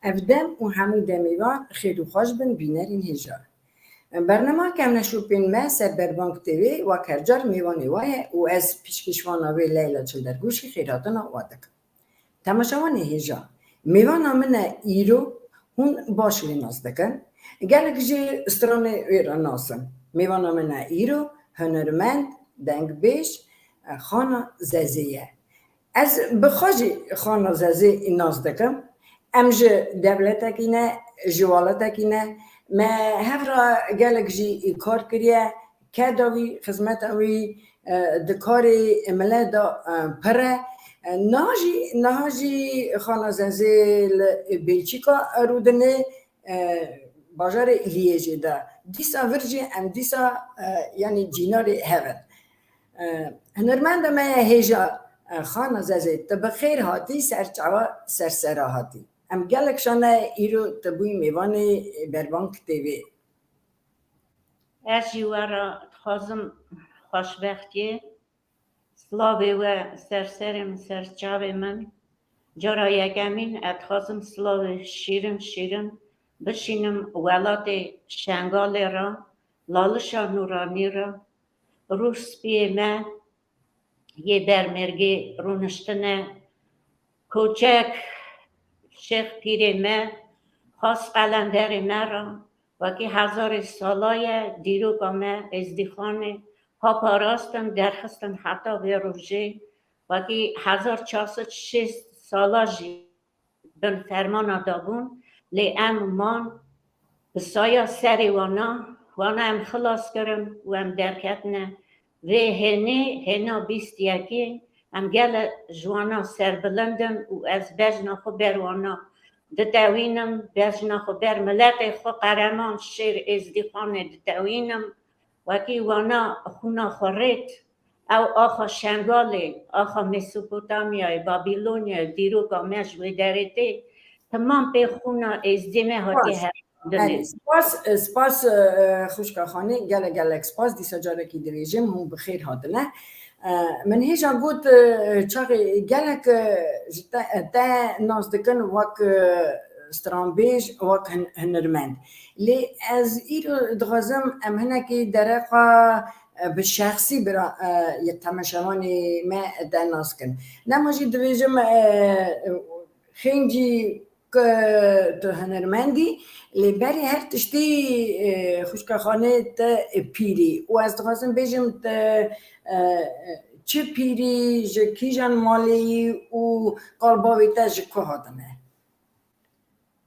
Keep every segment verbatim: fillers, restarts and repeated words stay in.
Ev dem û hemû demê van xêr û xweş bin bînerên hêja. Bernama Kevneşopên me ser Berbang T V wek her car mêvanê we ye û ez pêşkêşvana wê Leyla Çildergûşî xêrhatina we dikim. Temaşevanê hêja, mêvana min e îro, hûn baş lê nas dikin. Gelek jî stranê wê re nas in. Mêvana min e îro hunermend, dengbêj, Xana Zezê ye. Ez bi xwe jî Xana Zezê nas dikim. Em ji dewletekî ne, ji welatekî ne. Me hev re gelek jî kar kiriye. Keda wî, xizmeta wî, e, di karê milet de, e, pir e. E, niha jî, niha jî Xana Zezê li Belçîka rûdinê, e, bajarê Liège de. Dîsa vir jî em dîsa, e, yanî cînarê hev in. E, hunermenda me ye hêja, e, Xana Zezê, tu bi xêr hatî ser çava Sersera hatî. Em gelek şane îro tu bûyî mêvanê Berbang T V. Ez jî we re dixwazim xweşbextiyê, silavê we ser serê min, ser çavê min. Cara yekemîn ez dixwazim silavê şîrin şîrin bişînim welatê Şengalê re, Lalişa Nûranî re, Rûspiyê me yê Bermêrgê rûniştine, Koçek, Şêx Pîrê me, Xas Qelenderê me re, wekî hezarê sala ye, dîroka me Êzdîxanê ha parastin, derxistin heta vê rojê, wekî hezar çar sed şêst sala jî bin fermana de bûn, lê em man bi saya serê wana, wana em xilas kirin û em derketine vê hênê, hêna bîst yekê, em gele ji wana serbilind in û ez bejna xwe ber wana ditewînim, bejna xwe ber miletê xwe, Qereman Şêr Êzdîxanê ditewînim, wekî wana xwîna xwe rêt, ew axa Şengalê, axa Mesopotamyayê, Babilonyayê, dîroka me ji wê derê tê, temam pê xwîna Êzdî me hatiye Spas. Erê, hevdinê. Spas, e, spas, e, xwişka Xanê, gelek gelek spas. Dîsa carekî dibêjim, hûn bi xêr hatine. E, min hêja got, e, çaxê gelek, e, ji te, e, te nas dikin wek, e, stranbêj, wek hin-, hunermend. Lê ez îro dixwazim em hinekî derexa, e, bi şexsî bira, e, yek temaşevanê me de nas kin. Nema jî dibêjim, e, xêncî ku tu hunermendî, lê berê her tiştî, e, xwişka Xanê te pîrî. Û ez dixwazim bêjim te, e, çi pîrî, ji kîjan malê yî û kal bavê te ji ku hatine?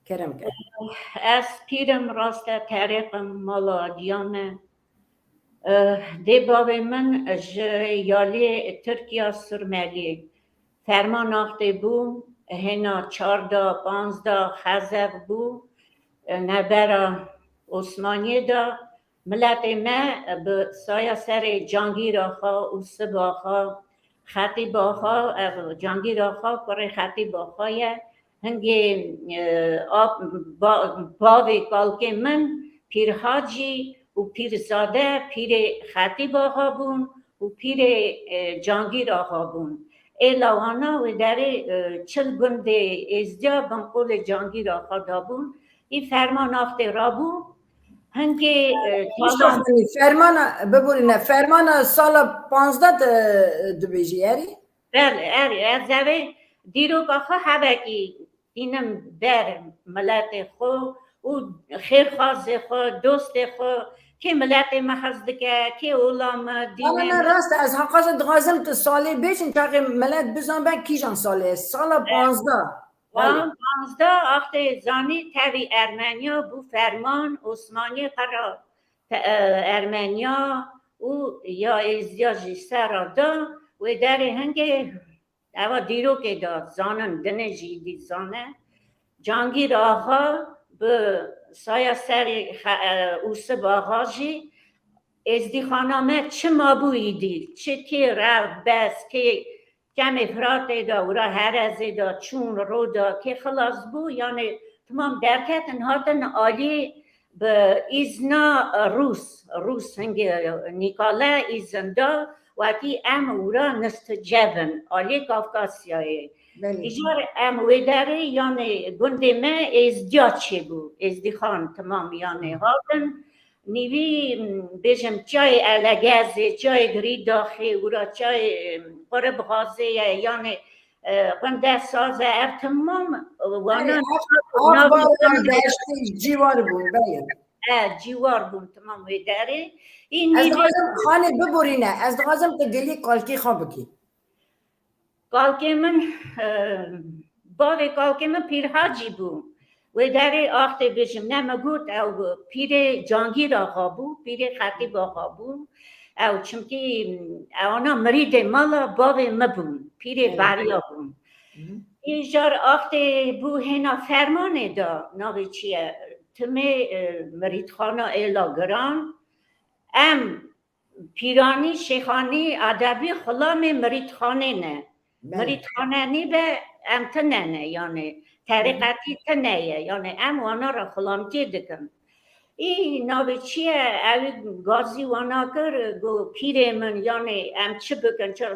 Kerem ke. Ez pîrim, rast e, terêqim, mala diya me. Eh, dê bavê min ji yaliyê Tirkiya Surmeliyê. Ferman axtê bû, hêna çarda, panzda xezev bû, eh, nevbera Osmaniyê de. Miletê me bi saya serê Cangîr Axa û Sib Axa, Xetîb Axa, ev Cangîr Axa kurê Xetîb Axa ye. Hingê, e, ap-, ba-, bavê kalkê min Pîr Hacî û Pîrzade pîrê Xetîb Axa bûn û pîrê, e, Cangîr Axa bûn. Êla wana wê derê, e, çil gundê Êzdiya bin qolê Cangîr Axa de bûn. Î ferman axtê rabû. Hingê, e, Xwişka talan Xanî, fermana, biborîne, fermana sala panzdeh de, e, dibêjî, erê? Belê, erê, ez ê dîroka xwe hevekî tînim ber miletê xwe û xêrxwazê xwe, dostê xwe, kê miletê me hez dike, kê ola me, dînê me. Rast e, ez heqas dixwazim tu salê bêjin, çaxê milet bizanbe kîjan salê ye. Sala panzdeh. Wan panzdeh axtê zanî tevî Ermeniya bû ferman, Osmaniyê qera te-, e, Ermeniya û ya Êzdiya jî sera da, wê derê hingê eva dîrokê da zanin, dinê jî dî zane. Cangîr Axa bi saya serê xe-, e, Ûsib Axa jî Êzdîxana me çi mabû îdî, çi kê rev, bes, kê Kemê Firatê de, wira Herezê de, çûn, ro de, kê xilas bû, yanê timam derketin, hatin alî bi îzna Rûs, Rûs hingê nîkale îzin da, wekî em wira nistcevin, alî Kafkasyayê. Belê. Îcar em wê derê, yanê gundê me êzdiya çêbû. Êzdîxan temam, yanê hatin. Nîvî, m, bêjim çayê Elegezê, çayê Girîdaxê, wira çayê, m, Quribxazê ye, yanê, e, Qunde Saz e, ev temam, e, wana Ev, ev navê bar wan deştê cîwar bûn, belê. E, cîwar bûn, temam wê derê. Î Ez nîvî dixwazim xanê biborîne, ez dixwazim tu gilî kalkê xwe bikî. Kalkê min, e, bavê kalkê min Pîr Hacî bû. Wê derê axtê bêjim, ne min got, ew pîrê Cangîr Axa bû, pîrê Xetîb Axa bû. Ew çimkî, ewana mirîdê mala bavê min bûn, pîrê Evet. Beriya bûn. Hı hı. Îjar axtê bû hêna fermanê da, navê çi ye? Timê, e, mirîdxana êla giran. Em Pîranî, şêxanî, edebî xulamê mirîdxanê ne. Belê. Mirîdxane nîbe, em tine ne, yanê terîqetî tine ye, yanê em wana re xulamtî dikin. Î navê çi ye? Ewî gazî wana kir, got, pîrê min, yanê em çi bikin, çi, e,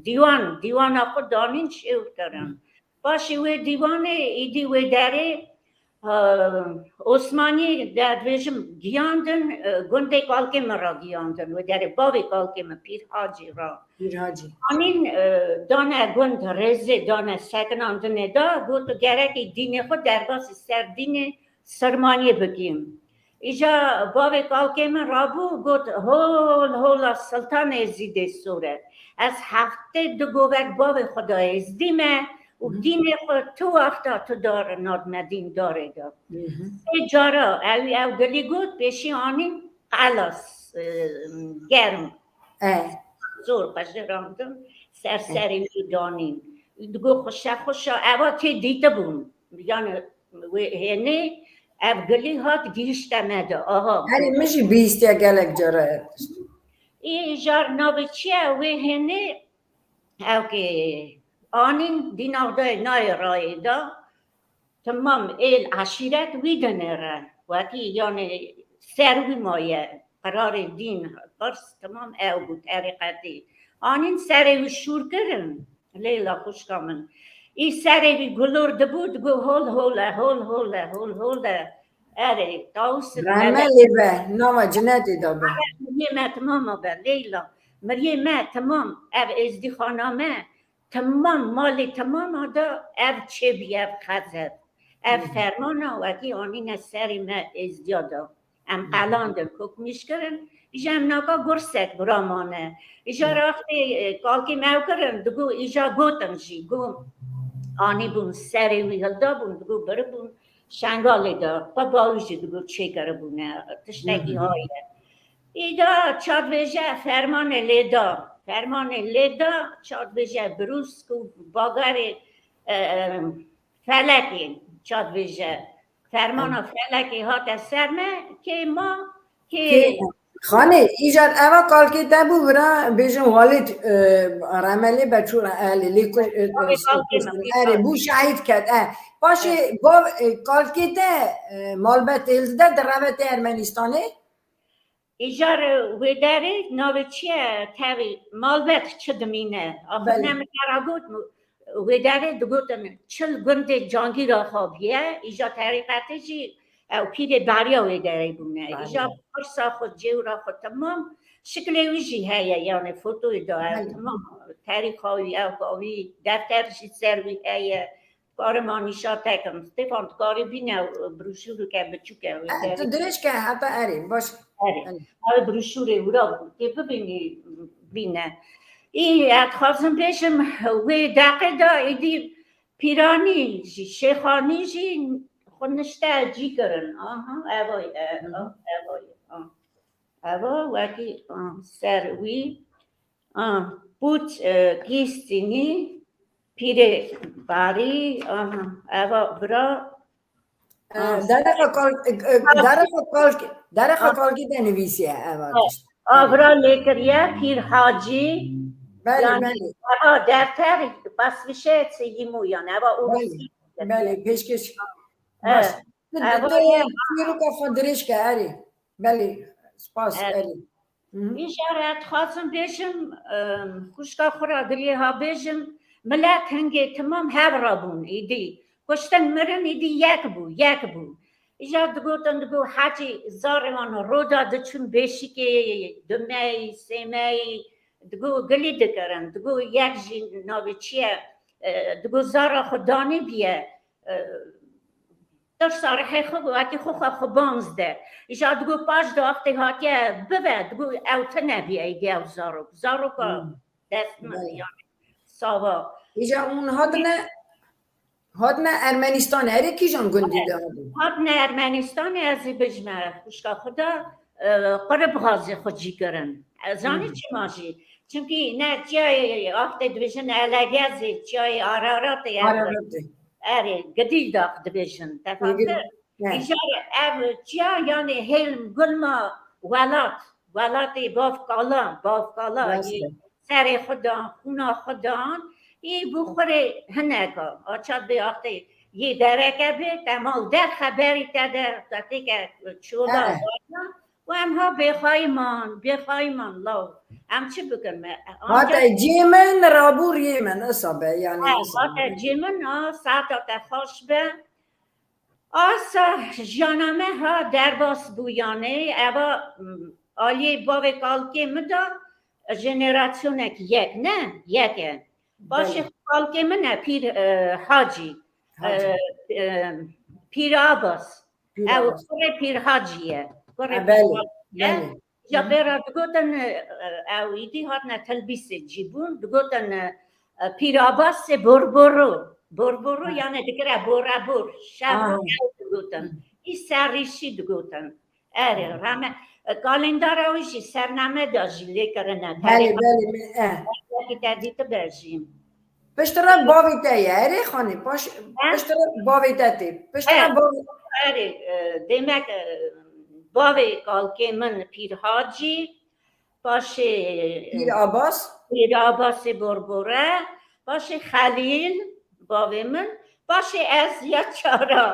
dîwan, dîwana xwe danîn şêw kirin. Paşê wê dîwanê, îdî wê derê, e, Osmanî, derdvêjim, giyandin, e, gundê kalkê min ra giyandin. Wê derê bavê kalkê min, Pîr Hacî ra. Pîr Hacî. Anîn, e, dane gund, rêzê dane sekinandinê da, got, tu gerekî dînê xwe derbasî ser dînê Sirmaniyê bikî. Îja bavê kalkê min rabû, got, hol, hola Siltan Êzîdê sor e. Ez heftê du govek bavê xwe da êzdî me û Hı hı. dînê xwe tu wexta tu dar nad me dîndarê de. Hı hı. Sê cara ew, ew gilî got, pêşî anîn qelas, e, germ. E. Zor qejerandin, ser E. serê wî danîn. Digo xweşe xweşa, eva tê dîtibûn. Yani wê hênê ev gilî hat gihişte me de. Aha. Herî min jî bihîstiye gelek cara ev tişt. Î jar navê çi ye? Wê hênê ew kê anîn dîna dayê nayê rayê da. Temam êl eşîret wî dinêre. Wekî yani ser wî maye. Qerarê dîn, qirs, temam ew bû terîqetî. Anîn serê wî şûr kirin. Leyla xwişka min. Î serê wî gulor dibû, digo hol hol e, hol hol e, hol hol e. Erê, tawus Rehme lê be, nava cinetê de be. Miriyê me temama be, Leyla. Miriyê me temam, ev êzdîxana me, temam, malê temama de ev çêbî, ev xezeb. Ev Hı. fermana wekî anîne serê me êzdiya de. Em qelandin, kokmîş kirin, îja em naka gursek bira mane. Îja Hı. raxtê, e, kalkê me ew kirin, digo îja gotin jî, go anîbûn serê wî hildabûn, digo biribûn Şengalê de, xwe bawî jî digo çêkiribûne, tiştekî Hı hı. haye. Îda çadvêje fermanê lê da, fermanê lê da, çadvêje birûsk û bagarê, e, e, felekê çadvêje. Fermana Em. felekê hate ser me, kê ma, kê Kê, Xanê, îcar eva kalkê te bû vira bêjin Walid, e, Remelê Beçûra, e, lê, lê ku, e, Kalkê e, me, erê, bû şehîd ket, e. Paşê, Evet. bav, e, kalkê te, e, malbet hêl dide, direve tê Ermenistanê? Îcar, e, wê derê navê çi ye? Tevî malbet çi dimîne? Axir Belê. ne min te ra got, wê derê digotin çil gundê Cangîra xabiye, îja terîqetê jî ew pîrê beriya wê derê bûne. Belê. Îja pirsa xwe, cêwra xwe temam, şiklê wî jî heye, yani fotoyê da ew Belê. temam, terîxa wî, ew ka wî, defter jî ser wî heye. Karim anîşa tekim. Stefan, tu karî bîne, broşûreke biçûk e, wê E, derê. tu dirêj ke heta erê, baş. Erê. Erê. Ew broşûrê wira tê bibînî, bîne. Î, ez dixwazim bêjim, wê deqê de êdî pîranî jî, şêxanî jî xwe nişte cî kirin. Aha, eva ye, Hı hı. eva ye, aha. Eva wekî, aha, ser wî. Ah, pûç, e, kîstînî, pîrê barî, aha, eva bira. E, Ah. derexa kal-, e, e, derexa kalk-, derexa Ah. kalkî de nivîsiye eva Ah. tişt. Ah, bira lê kiriye, Pîr Hacî. Belê, Yani, belê. eva defter, pasvişe çi yîmû yani, eva Belê, urusî. belê, pêşkêş. Eh, Baş. Tu, eva tu, ye- tu çîroka xwe dirêj ke erê. Belê, spas, Evet. erê. Hı hı. Îcar ez dixwazim bêjim, em, xwişka xwe ra giliyê ha bêjim, Milet hingê timam hev re bûn, îdî kuştin mirin, îdî yek bû, yek bû. Îja digotin, digo hecî zarê wan roda diçûn bêşikê dumeyî, sêmeyî, digo gilî dikirin, digo yek jî navê çi ye, e, digo zara xwe danî biye, e, tirsa rihê xwe wekî xwe xwe xwe banz de. Îja digo paş de wextê hatiye bive, digo ew tine biye, îdî ew zarok. Zaroka Hmm. dest min, Belê. yani, sava. Îja hûn hatine, hatine Ermenistanê, erê kîjan gundî de hatin? Hatine Ermenistanê, ez ê bijime xwişka xwe de, e, qurib xazê xwe cî kirin. Ez zanî Hmm. çima jî. Çimkî ne çiyayê, wextê dibêjin Elegezê, çiyayê Araratê, Araratê. Erê, gidî dax dibêjin. Te fam kir? He. Îjar ev çiya, yanê hêlm gulma welat, welatê bavkala, bavkala, Rast yê e. serê xwe dan, xûna xwe dan, yê bû xurê hineka. Aça bê axtê yê dereke bê, te mal der xeberî te der, te têke çola He. vana, û em ha bêxayî man, bêxayî man law. Em çi bikin me? Hate Ancak cê min, rabû riyê min, isa be, yani He, isa. hate cê min, a, saeta te xweş be. Asa jiyana me ha derbas bû, yanê eva, m, aliyê bavê kalkê min de jenerasyonek yek, ne? Yek e. Paşê Belê. kalkê min e Pîr, e, Hacî. Hacî. E, e, Pîr Abbas. Pîr Ew Abbas. kurê Pîr Hacî ye. Kurê Ha, Pîr belê, Hacî ye. belê. Ya Hı. bêra digotin, e, ew îdî hatine Tilbîsê cî bûn, digotin, e, Pîr Abbasê Borboro. Borboro Ha. yani dikire borebor. Şevro Ha. ew digotin. Hı. Î serrîşî digotin. Erê, Hı. rame, e, kalendara wî jî sername de jî lê kirine. Belê, Terê belê, me, e. Wekî te dîtibe jî. Piştre bavê te ye, erê xanê, paş, He? piştre bavê te tê. Piştre He. bavê Erê, e, demek, e, bavê kalkê min Pîr Hacî, paşê Pîr Abbas. Pîr Abbasê Borbore, paşê Xelîl, bavê min, paşê ez ya çara.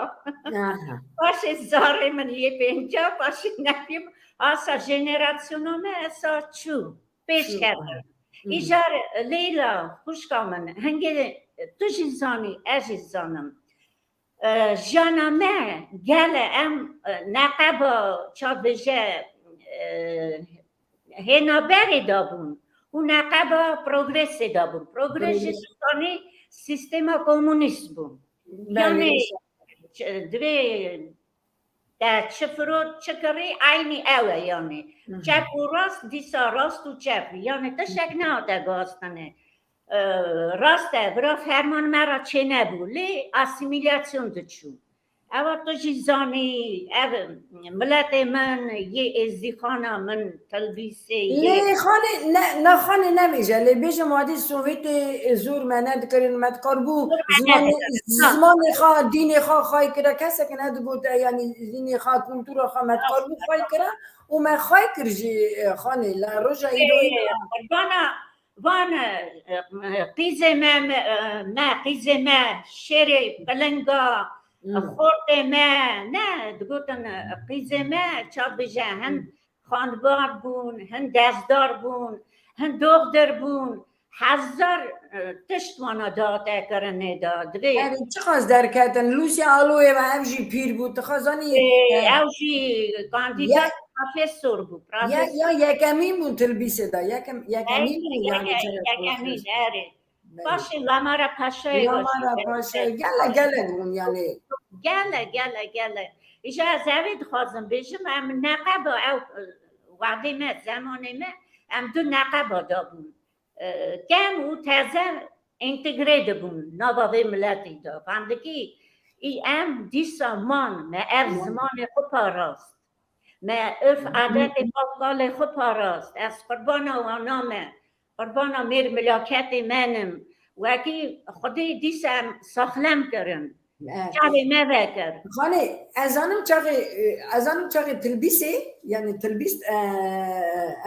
Aha. Paşê zarê min yê pênca, paşê nefî min. Asa jenerasyona me esa çû. Pêş Çû, kete. aha. Hı hı. Îcar Leyla, xwişka min, hingê tu jî zanî, ez jî zanim. E, jiyana me gele em, e, neqeba, ça dibêje, e, hêna berê de bûn û neqeba progresê de bûn. Progres jî Progres. tu zanî sîstema komûnîst bû. Belê, Yanî, inşallah. ç-, divê te çi firot, çi kirî, eynî ew e yanî. Hı hı. Çep û rast, dîsa rast û çep. Yanî tiştek nehate guhastinê. E, rast e, vira ferman me re çênebû, lê asîmîlasyon diçû. Ewa tu jî zanî, ev miletê min, yê êzdîxana min, Tilbîsê, yê Lê xanê, ne, ne xanê nemêje, lê bêjim wadî Sovêtê zor me nedikirin, me dikaribû Zor me zimanê, nedikirin. Ha. zimanê xwe, dînê xwe xway kira, kesek nedigote, yanî dînê xwe, kultura xwe me dikaribû xway kira û me xway kir jî, e, xanê, la roja Ê, îroyî de. qurbana van, e, e, qîzê me, me, e, me, qîzê me, şêrê pilinga, Hmm. xortê me, ne, digotin, e, qîzê me, ça dibêje, hin Hmm. xanbar bûn, hin destdar bûn, hin doxdir bûn, hezar, e, tişt wana dihate kirinê de. Divê Erê, çiqas derketin? Lûsya Aloyeva ev jî pîr bû, tu xwe zanî, Ê, e, ew jî kandîda ya, profesor bû, ya, profesor. ya yekemîn bûn Tilbîsê de, yekem-, yekemîn bûn, Ey, yanî ey, çerek yekemîn, profesor. erê. Belê. Paşê Lamara Paşayê Lamara Paşayê, gele, gele bûn, yanî. Gele, gele, gele. Îja ez evê dixwazim bêjim, em neqeba ew, e, wadê me, zemanê me, em du neqeba de bûn. E, kem û teze întegre dibûn nava vê miletî de. Fam dikî, î em dîsa man, me ev Wan. zimanê xwe parast. Me urf, Hı hı. adetê bavkalê xwe parast. Ez qurbana wana me, qurbana mêr milaketê me nim. Wekî Xwedê dîsa em saxlem kirin. Evet. Çavê me vekir. Xanê, ez zanim çaxê, e, ez zanim çaxê Tilbîsê, yani Tilbîs, e,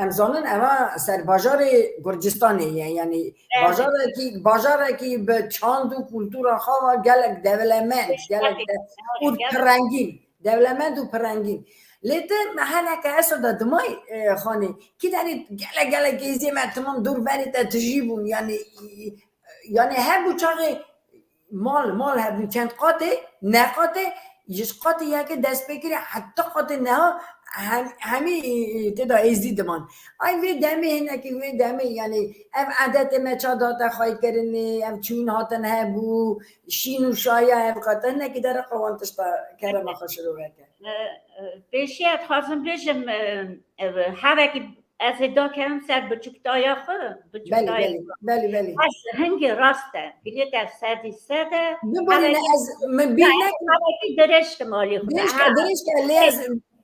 em zanin eva ser bajarê Gurcistanê ye, yani Evet. bajarekî, bajarekî bi çand û kultura xwe ve gelek dewlemend, Pêş gelek kete. de, Evet, û gelek. pirrengîn, dewlemend û pirrengîn. Lê tu meheleke eso de dimay, e, Xanê, kî derê gelek, gelek êzê me timam dor berê te tijî bûn, yani, e, yani hebû çaxê mal, mal hebû çend qatê, ne qatê, ji qatê yekê dest pê kirî heta qatê neha hem, hemî tê de êzdî diman. Ay vê demê hinekî, vê demê yani ev edetê me ça date xwey kirinê, ev çûyîn hatin hebû, şîn û şaya ev qate hinekî dereqa wan tişta kerema xwe şirove ke. E, e, pêşiya dixwazim bêjim, e, e, hevekî ez ê dakerim ser biçûktaya xwe, biçûktaya xwe. Belê, belê, belê. Ez hingê rast e, bilêt ev sedî sed e. Biborîne ez, min bîr nekim. Hevekî dirêj kim alî xwe. Dirêj ke, dirêj ke, lê ez.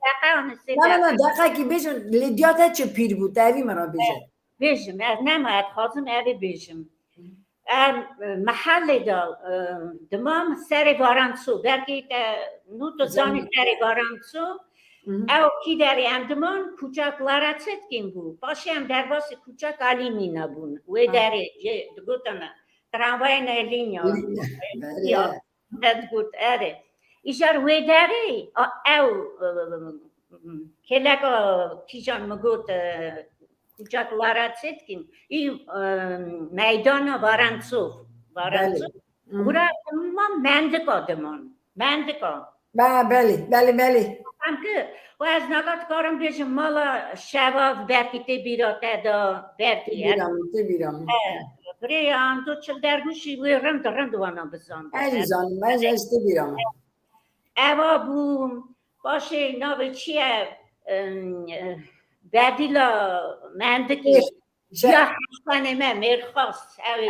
Deqe anî sê. Na, na, na, deqekî bêjim, lê diya te çi pîr bû, tevî min re bêje. Bêjim, ez nema, ez dixwazim evê bêjim. Em, e, mehelê de, e, dimam serê Varanço, belkî te nû tu zanî serê Varanço, ew kî derê em diman, Kuçak Lara Çetkîn bû. Paşê em derbasî Kuçak Alî Mîna bûn. Wê derê, cê digotin tramvayên Elînya. Elînya, belê. Ya, me digot, erê. Îcar wê derê, a, ew, e, kêleka kîjan min got, e, Kuçak Lara Çetkîn, î, e, meydana Varançov, Varançov. Belê. Gura temam mendika diman. Mendika. Be, belê, belê, belê. Em ki, û ez naga dikarim bêjim mala şeva belkî tê bîra te de, belkî. Tê bîra min, tê bîra min. E, birê Ando Çildergûşî wê rind rind wana bizan. Ez jî zanim, ez, ez tê bîra min. Eva bû, paşê navê çi ye, em, e, Bedîla Mendikî. Ya heştanê me, Mêrxas, ew ê.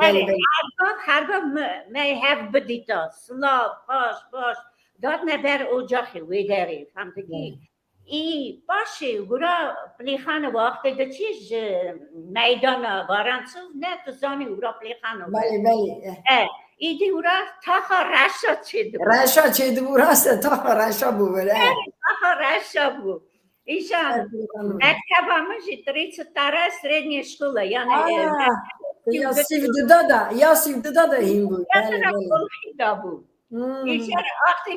Erê, her gav, her gav me, me hev bidîta, silav, baş, baş, datne ber ocaxê wê derê, fem dikî? Î paşê gura Plîxanê wextê diçî ji meydana Varançov ne tu zanî gura Plîxanê. Belê, belê. E, îdî gura taxa reşa çêdibû. Reşa çêdibû, rast e, taxa reşa bû were. Erê, taxa reşa bû. Îşan, mekteba min jî tricı tane srednje škole, yani, e, ya sîv dida da, ya sîv dida da hîn bû. Belê, belê. Îşan, axtî,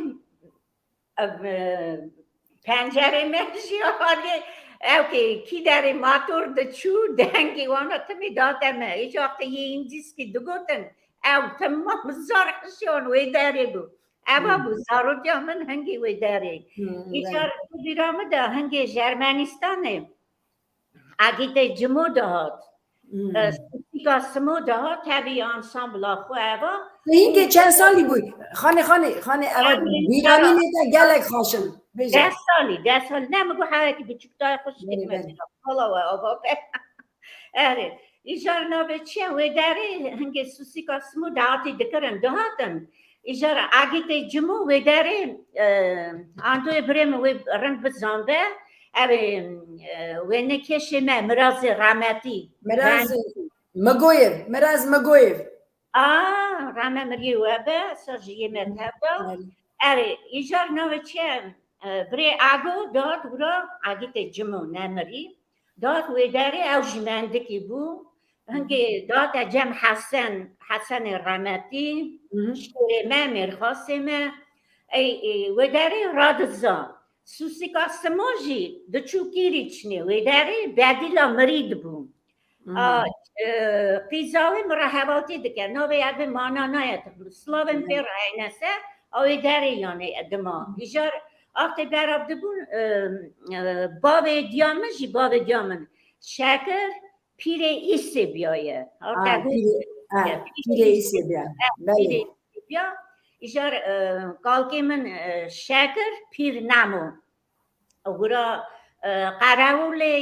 e, pencerê me jî halê, ew ki kî derê mator diçû, dengê wana timî date me. Îşan axtî yê încîskî digotin, ew temam zar hişiyan wê derê bû. Eva bû, zarotiya min hingî wê derê. Îcar tu bîra min de hingê ji Ermenistanê Agîtê Cimo dihat. E, Sisîka Simo dihat, tevî ansambla xwe eva. Hingê çend salî bû? Xanê, xanê, xanê, eva bîranînê te gelek xweş in. Bêje. Des salî, des salî. Ne, min got heyekî biçûktayê xwe şikir me. Vala we ava be. Erê, îcar navê çi ye? Wê derê hingê Sisîka Simo dihatî dikirin, dihatin. Îcar Agîtê Cimo wê derê, e, Andoyê birê min wê rind bizanbe. Ev ê, e, wêne kêşê me, Mirazê Rametî. Mirazê Migoyev, Miraz Migoyev. A, rame miriyê we be, ser ji yê me tevda. Erê, îcar navê çi ye? E, birê Ago dihat wira, Agîtê Cimo nemirî. Dihat wê derê, ew jî mendikî bû. Hingê dihate cem Hesen, Hesenê Remetî, şêrê me, mêrxasê me. Ey, ey, wê derê radiza. Sisîka Simo jî diçû kîrî çinê wê derê, bedîla mirî dibû. A, e, qîza wê min re hevaltî dike. Navê ev ê Manana ye. Silavên pê re heyne se, ew ê derê yanê dima. Îcar axtê berav dibûn, e, e, bavê diya min jî, bavê diya min Şekir, pîrê Îsêbiya ye. Arta pîrê, ha, pîrê Îsêbiya. Belê. Pîrê Îsêbiya. Îcar, e, kalkê min, e, Şekir, pîr Nemo. Gura, e, qerewlê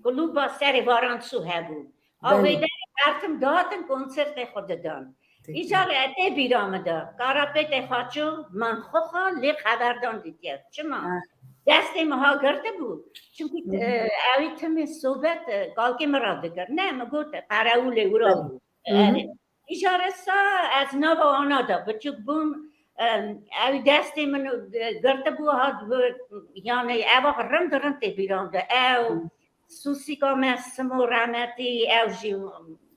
klûba serê Varançû hebû. A wê derê bertim dihatin konsertê xwe didan. Îcar e tê bîra min de. Karapêtê Xaço min xwe xwe lê xeberdan dîtiye. Çima? Destê min ha girtibû. Çimkî, e, ewî timê sobet, e, kalkê min re dikir. Ne, min got, qerewlê wira bû. Erê. Îcar e sa ez nava wana de biçûk bûm, em, ew destê min, e, girtibû, hat bi, yani eva rind rind tê bîran de. Ew Sisîka me Simo Remetî, ew jî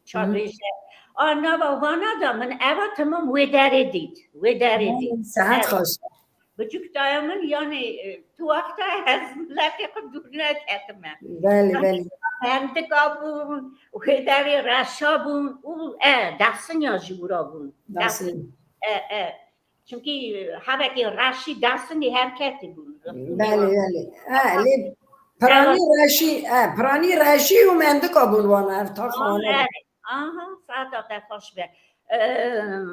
çavêje. A nava wana de min eva timam wê derê dît. Wê derê dît. Sehet xweş. Biçûktaya min, yani, e, tu wexta ez miletê xwe dûr neketime. Belê, belê. Mendika bûn, wê derê reşa bûn û e, Dehsiniya jî wira bûn. Dehsin. E, e. Çimkî hevekî reşî Dehsinî her ketî bûn. Belê, belê. E, lê piranî reşî, e, piranî reşî û mendika bûn wana ev tax wana. Aha, saeta te xweş be. Em,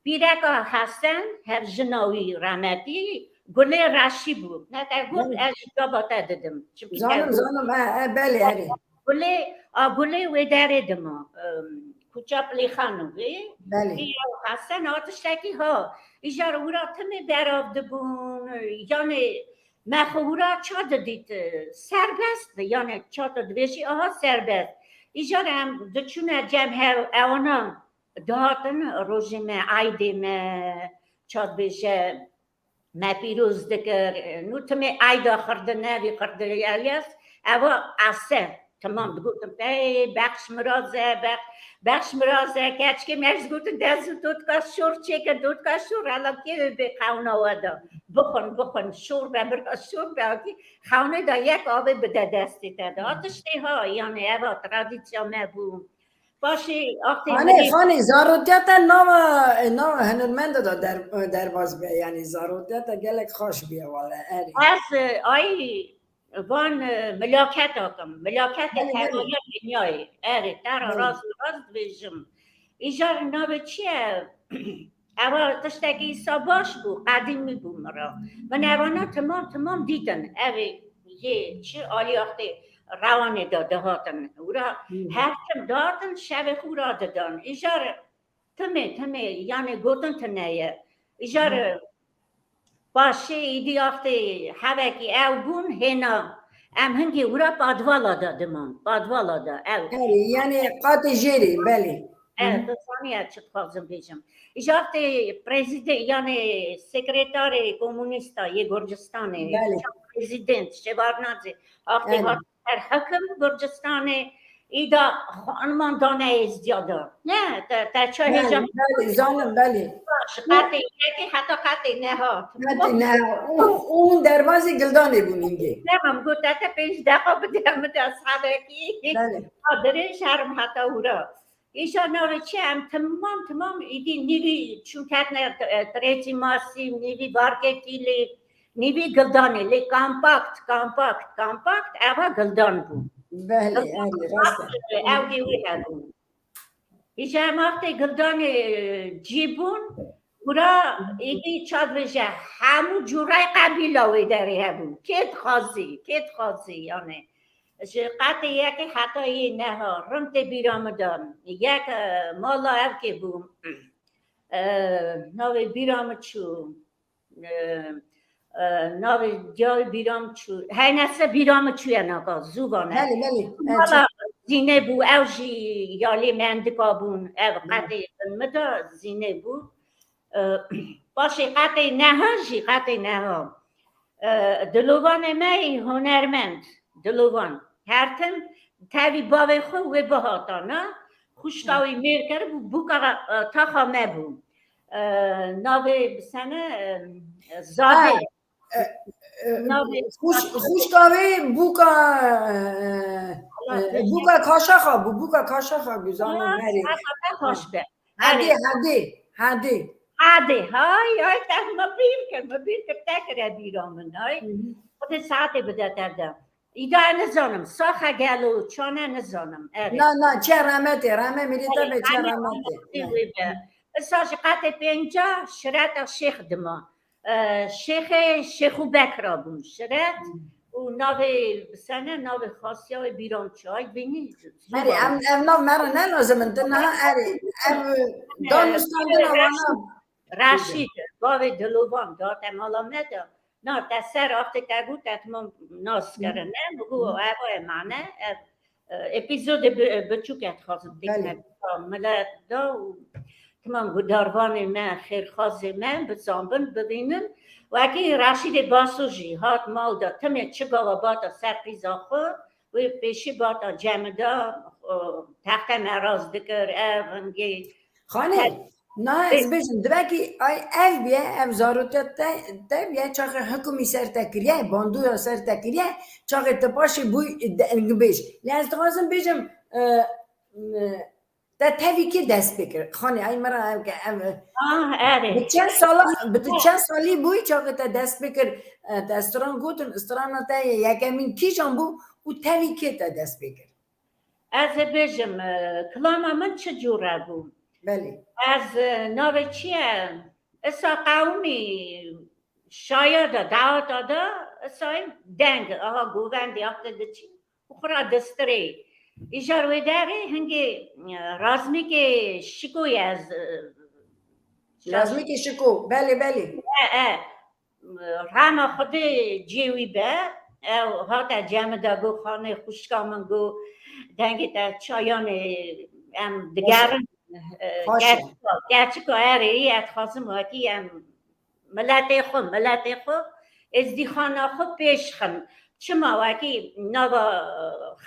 pîreka Hesen, hevjina wî remetî, Gulê Reşî bû. Ne te got, ez ji gava te didim. Çimkî te got. Zanim, zanim, e, e, belê, erê. Gulê, a, Gulê wê derê dima. Em, Kuça Plîxanû wê. Belê. Pîra Hesen a tiştekî ha. Îcar wira timê berav dibûn. Yanê me xwe wira ça didît, e, serbest bi. Yanê ça tu dibêjî, aha serbest. Îcar em diçûne cem hev-, ewana dihatin rojê me, eydê me, ça dibêje, me pîroz dikir. Nû timê eyda xirdin, nevî xirdin, Elyas, eva ese. Tamam, digotin, pey, bexş miraz e, bex-, bexş miraz e, keçikê me ji gotin, dest û dotka şor çêkin, dotka şor, hela kê wê bê qewna we de. Bixwin, bixwin, şor be, miraz şor be, akî xewnê de yek avê bide destê te de. Ha tiştê ha, yanê eva tradisya me bû. Paşê axtê Xanê, milî xanê, zarotiya te nava, nava hunermenda de der-, derbas be, yanî zarotiya te gelek xweş bûye wale, erê. Ez, e, ay, van, e, milaketa kim. Milaketê Belê, belê. Tevaya dinyayê. Erê, te ra Belê. Rast û rast dibêjim. Îcar navê çi ye? Eva tiştekî îsa baş bû, qedîmî bû min ra. Min evana timam timam dîtin. Evê yê çi alî axtê rewanê de dihatin. Wira Hı. her tim dihatin, şevê xwe wira didan. Îcar timê, timê, yanê gotin tine ye. Îcar Hı. Paşê êdî axtê hevekî ew bûn, hêna em hingê wira padvala de diman. Padvala de ew. Erê, yanê qatê jêrê, belê. E, Hı. tu zanî ez çi dixwazim bêjim. Îcar tê prezîde-, yanê sekretarê komûnîsta yê Gurcistanê, Belê. Prezîdent Şêvarnazê, axtê Erê. Hat ser hekim Gurcistanê, îda xaniman dane êzdiya de. Ne, te, te çi Belê, hêja belê, zanim, belê. Ji qetê yekê heta qetê neha. Qetê neha. Û, û hûn derbazê Gildanê bûn hingê. Tamam, got, te, te pênc deqa bide min de eshabekî. Belê. Ha, dirêj herim heta wira. Îşa navê çi em timam timam îdî nîvî çûn ketine, e, Tirêcî Masî, nîvî Varkê Tîlî, nîvî Gildanê, lê kampakt, kampakt, kampakt, eva Gildan bû. Belê, Gildan erê, rast e. Ew dî wî hebû. Îşa em axtê Gildanê, e, cî bûn, wira êdî ça dibêje, hemû cûrayê qebîla wê derê hebûn. Kê dixwazî, kê dixwazî, yanê. Ji qetê yekê heta yê neha, rind tê bîra min de. Yek, e, mala ev kê bû. E, navê bîra min çû. E, e, navê diyayê bîra min çû. Heynese bîra min çûye naka, zû vane. Belê, belê. Mala Zîne bû, ew jî yalê mendika bûn. Ev Belê. Qetê bin min de Zîne bû. E, paşê qetê neha jî, qetê neha. E, dilovanê me yî hunermend, dilovan. Her tim tevî bavê xwe wê bihatana. Xwişka wî mêr kiribû, bûka, e, taxa me bû. E, navê bi sene, e, Zadê. Ha, e, e, Navê xwş-, xwişka wê bûka, e, e, bûka Kaşaxa bû, bûka Kaşaxa bû, zanim Ha, merê. Kaşaxa xweş be. Hedê, Hedê, Hedê. Hedê, hay, hay, te min bîr kir, min bîr kir, te kire bîra min, hay. Hı hı. Xwedê saetê bide te de. Îda nizanim, saxe gelo, çane nizanim, erê. Na, na, çe remetê, reme milî te be, çe remetê. Wê be. Isa ji qetê pênca şireta şêx dima. E, şêxê Şêxû Bekra bûn, şiret. Hı. Û navê bi sene, navê xasiya wê bîra min çi, ay bînî. Erê, em, ev nav me re ne lazim in, tu niha erê, ev danûstandina wana. Reşîd, bavê Dilovan, date mala me de. Na, te ser axtê te got, te timam nas kirine, mi got, ev e mane, ev, e, epîzodê bi-, biçûk e dixwazim têkine Belê. Milet de û timam gudarvanê me, xêrxwazê me, bizanbin, bibînin. Wekî Reşîdê Baso jî hat mal de, timê çi gava bata ser qîza xwe, wê pêşî bata cemida, e, texte me rast dikir, ev, hingê Xanê, Na ez bêjim, divekî ay ev biye, ev zarotiya te, te biye, çaxê hikûmî ser te kiriye, bandûra ser te kiriye, çaxê te paşê bûy dengbêj. Lê ez dixwazim bêjim, e, e, te tevî kê dest pê kir? Xanê, ay min re ev ke, ev, Ah, erê. Bi çend sala, bi tu çend salî bûy çaxê te dest pê kir? E, te stran gotin, strana te yekemîn kîjan bû û tevî kê te dest pê kir? Ez ê bêjim, e, kilama min çi cûre bû? Belê. Ez, e, navê çi ye? Isa qewimî şaya de, daweta de, isa deng, aha govendê, axte diçî û xwe ra distirê. Îcar wê derê hingê, e, razmîkê şiko ye ez, e, Razmîkê şiko, belê, belê. E, e. Rema Xwedê cê wî be, ew hate cem de got, "Xanê xwişka min," got, "dengê te çayanê em digerin, e, Xweş e. Keçika, keçika erê, ez dixwazim wekî em miletê xwe, miletê xwe, êzdîxana xwe pêş xin. Çima wekî nava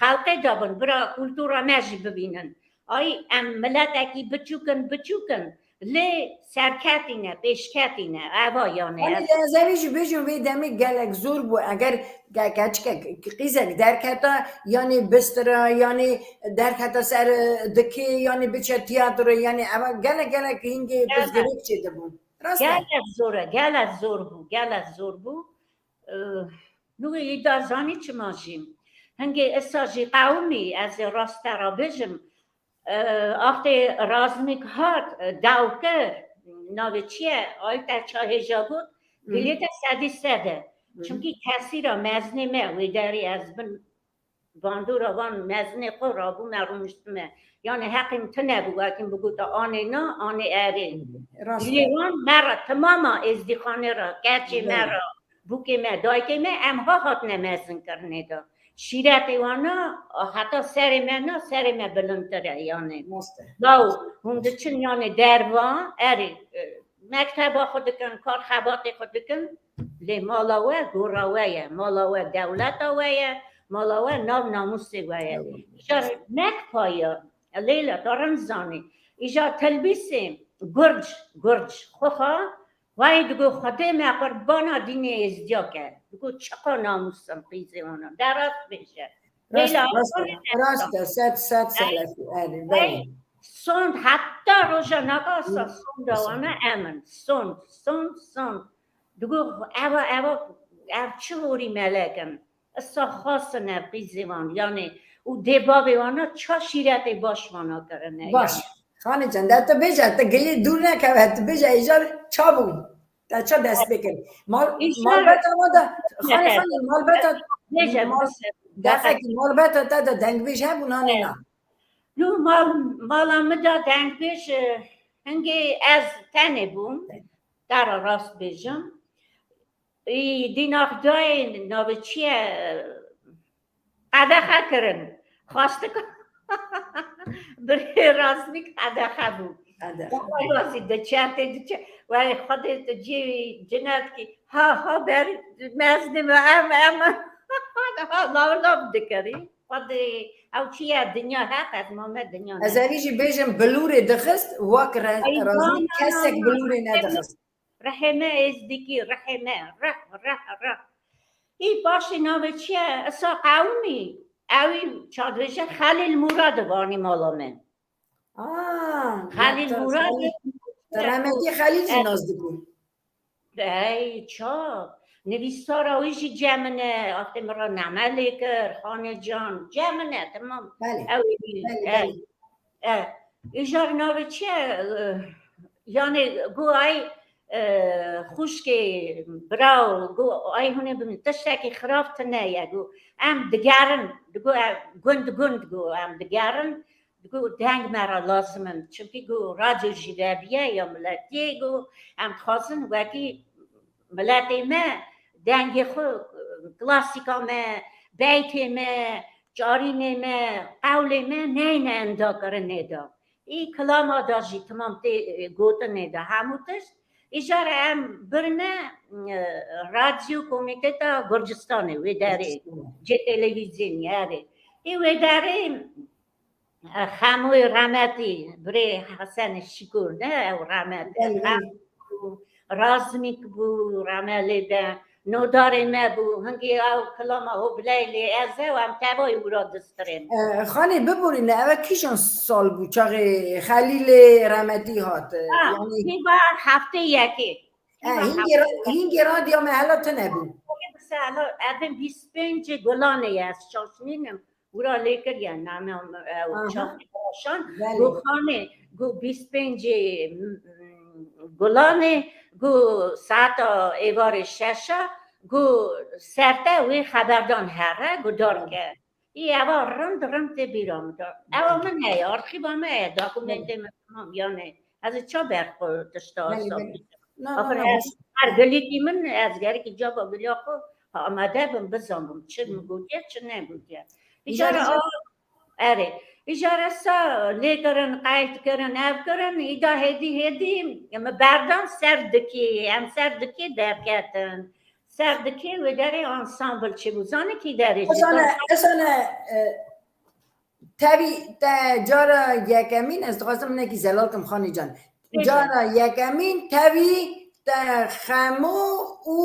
xelkê de bin, bira kultura me jî bibînin." Ay, em miletekî biçûk in, biçûk in, lê serketî ne, pêşketî ne, eva yanê. Hani ez ez evî jî bêjim, vê demê gelek zor bû. Eger ke-, keçike, qîzek derketa, yanî bistira, yanî derketa ser, e, dikê, yanî biçe tiyatro, yanî eva gelek, gelek hingê Evet. pirsgirêk çêdibûn. Rast e? Gelek zor e, gelek zor bû, gelek zor bû. E, nû îda zanî çima jî. Hingê esa jî qewimî, ez ê rast te re bêjim, e, axtê razmîk hat, e, daw kir, navê çi ye? Ay te çahêja got, Hı. dilê te sedî sed e. Hı. Çimkî tesîra mezinê me, wê derê ez bin bandora van mezinê xwe rabûme, rûniştime. Yanî heqîm tune bû, wekîm bigota anê na, anê erê. Rast Dilê e. wan me re, timama êzdîxanê re, keçê me Belê. re, bûkê me, dayikê me, em ha hatine mezinkirinê de. Şîretê wana, heta serê me na, serê me bilindtir e, yanî. Rast e. Law, hûn diçin, yanî derva, erê, e, mekteba xwe dikin, kar xebatê xwe dikin, lê mala we gora we ye, mala we dewleta we ye, mala we nav namûsê we ye. Eyvallah. Îcar mek paya, leyla, te rind zanî. Îcar telbîsê gurc, gurc, xwexa, Vay digo, Xwedê me qurbana dînê êzdiya ke. Digo, çiqa namûs in qîzê wana. De rast bêje. Rast, Leyla, rast, rast e, sed, sed selefî, erê, Vay, belê. sond, heta roja nagasa sonda wana em in. Sond, sond, sond. Digo, eva, eva, ev çi horî melek in. Issa xasin ev qîzê wan, yanî, û dê bavê wana ça şîretê baş wana kirine, Baş. yanî. Xanê can, de tu bêje, tu gilê dûr nekeve, tu bêje, îcar ça bû? Te ça dest pê kir? Mal, Îcar malbeta ma de, xanê, Evet. xanê, malbeta, Bêje, mal, bêje. Dexekî malbeta te de dengbêj hebû, nanê na? Nû mal, mala min de dengbêj, e, hingê ez tenê bûm, te re rast bêjim. Î, dîna Xwedayê navê çi ye? Qedexe kirin. Xwastika birê razmîk qedexe bû. Qedexe. Wazî diçe, tê diçe. Wey Xwedê tu cî cinetkî. Ha, ha, ber meznê me em, em. Ha, lav, lav dikirî. Xwedê ew çi ye? Dinya heq, ez mame dinya ne. Ez evî jî bêjim, bilûrê dixist, wek re-, Ay, razmîk na, na, kesek na, bilûrê na. nedixist. Rihê me êzdikî, rihê me, rih, rih, rih. Î paşê navê çi ye? Isa qewimî, ewî çadibêje Xelîl Mûrad vanî mala me. Aa, Xelîl Doktor Mûrad. Xelîl. Te rehmetî Xelîl jî Evet. nas dibû. Ey, ça. Nivîsara wî jî cem min e, axtê min re name lê kir, Xanê can, cem min e, temam. Belê. Ew ê bî, Belê, e. belê. E, îcar navê çi ye? E, yanî, gu ay, e, xwişkê, biraw, gu ay hûnê bibin, tiştekî xirab tine ye, gu em digerin, digu, e, gund gund, gu em digerin, digu deng me re lazim in. Çimkî gu radyo jî vebiye ya miletiyê, gu em dixwazin wekî miletê me dengê xwe, klasîka me, beytê me, çarînê me, qewlê me neyne endakirinê de. Î kilama de jî timam tê, e, gotinê de hemû tişt. Îcar em birine, e, radyo komîteta Gurcistanê wê derê, Gurcistanê. cê televîzyonê erê. Ê wê derê Xemoyê remetî, birê Hesenê Şikûr, ne ew remetî. Belê, belê. Xemo bû, Razmîk bû, remelê be. Nodarê me bû, hingê ew kilama Hobileyê lê ez ew em tevayî wira distirên. E, Xanê biborîne, ev kîjan sal bû çaxê Xelîlê remetî hat? E, Ha, yanî Hîva heftê yekê. E, Hîva hingê ra-, hingê radya me hela tune bû. Hingê bise hela, evin bîst pêncê Gulanê ye, ez şaş nînim. Wira lê kiriye name, e, Aha. Çaxê Roşan, Belê. Gu Xanê, gu bîst pêncê, m, m, Gulanê, gu saeta êvarê şeşa, gu serte wê xeberdan here, gu dar ke. Î eva rind rind tê bîra min de. Ewa min heye, arxîva me heye, dokumentê min tamam, yanê ez ê ça ber xwe tişta Belê, hesab belê. bikim. Na, na, Axir na, ez her gilîkî min, ez gerekî caba giliya xwe amade bim, bizanbim çi min gotiye, çi negotiye. Îcara Îcara a, erê. Îcara sa lê kirin, qeyd kirin, ev kirin, îda hêdî hêdî, min berdan ser dikê, em ser dikê derketin. Ser dikê wê derê ansambl çêbû. Zanî kî derê jî? Esane, esane, e, tevî te cara yekemîn, ez dixwazim hinekî zelal kim Xanî can. Bêje. Cara yekemîn tevî te Xemo û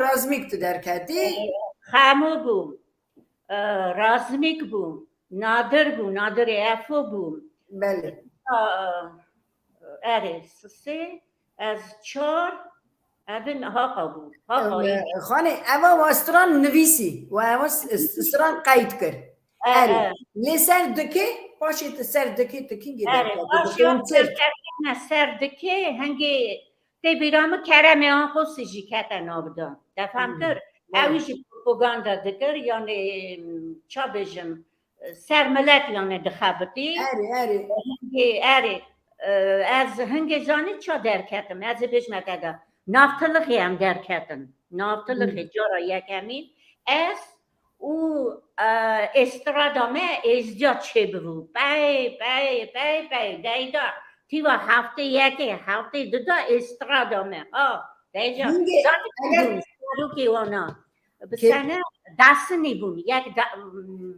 Razmîk tu derketî. Xemo bû, e, Razmîk bû, Nadir bû, Nadirê Efo bû. Belê. A, erê, sisê, ez çar, evin Haqa bû. Haqa Ew, e, Xanê, eva wa stran nivîsî, wa eva s-, s-, stran qeyd kir. E, Erê, e. Lê ser dikê, paşê tu ser dikê tu kîngê Erê, derketî, paşê bi konser. Ser dikê, hingê tê bîra min Keremê Anxosî jî kete nav de. Te fem Hmm, kir? belê. Ew jî propaganda dikir, yanê, ça bêjim, ser milet yanê dixebitî. Erê, erê. Hingê, erê, e, ez hingê zanî ça derketim, ez ê bêjime te de. Navtilixê em derketin. Navtilixê Hmm. cara yekemîn. Ez û, e, estrada me êzdiya çêbibû. Pey, pey, pey, pey, deyda. Tîva heftê yekê, heftê du da estrada me. Ha, deyca. Hingê, Zanî eger zarokê wana. Bi Kê- sene desinî bûn. Yek da, hmm,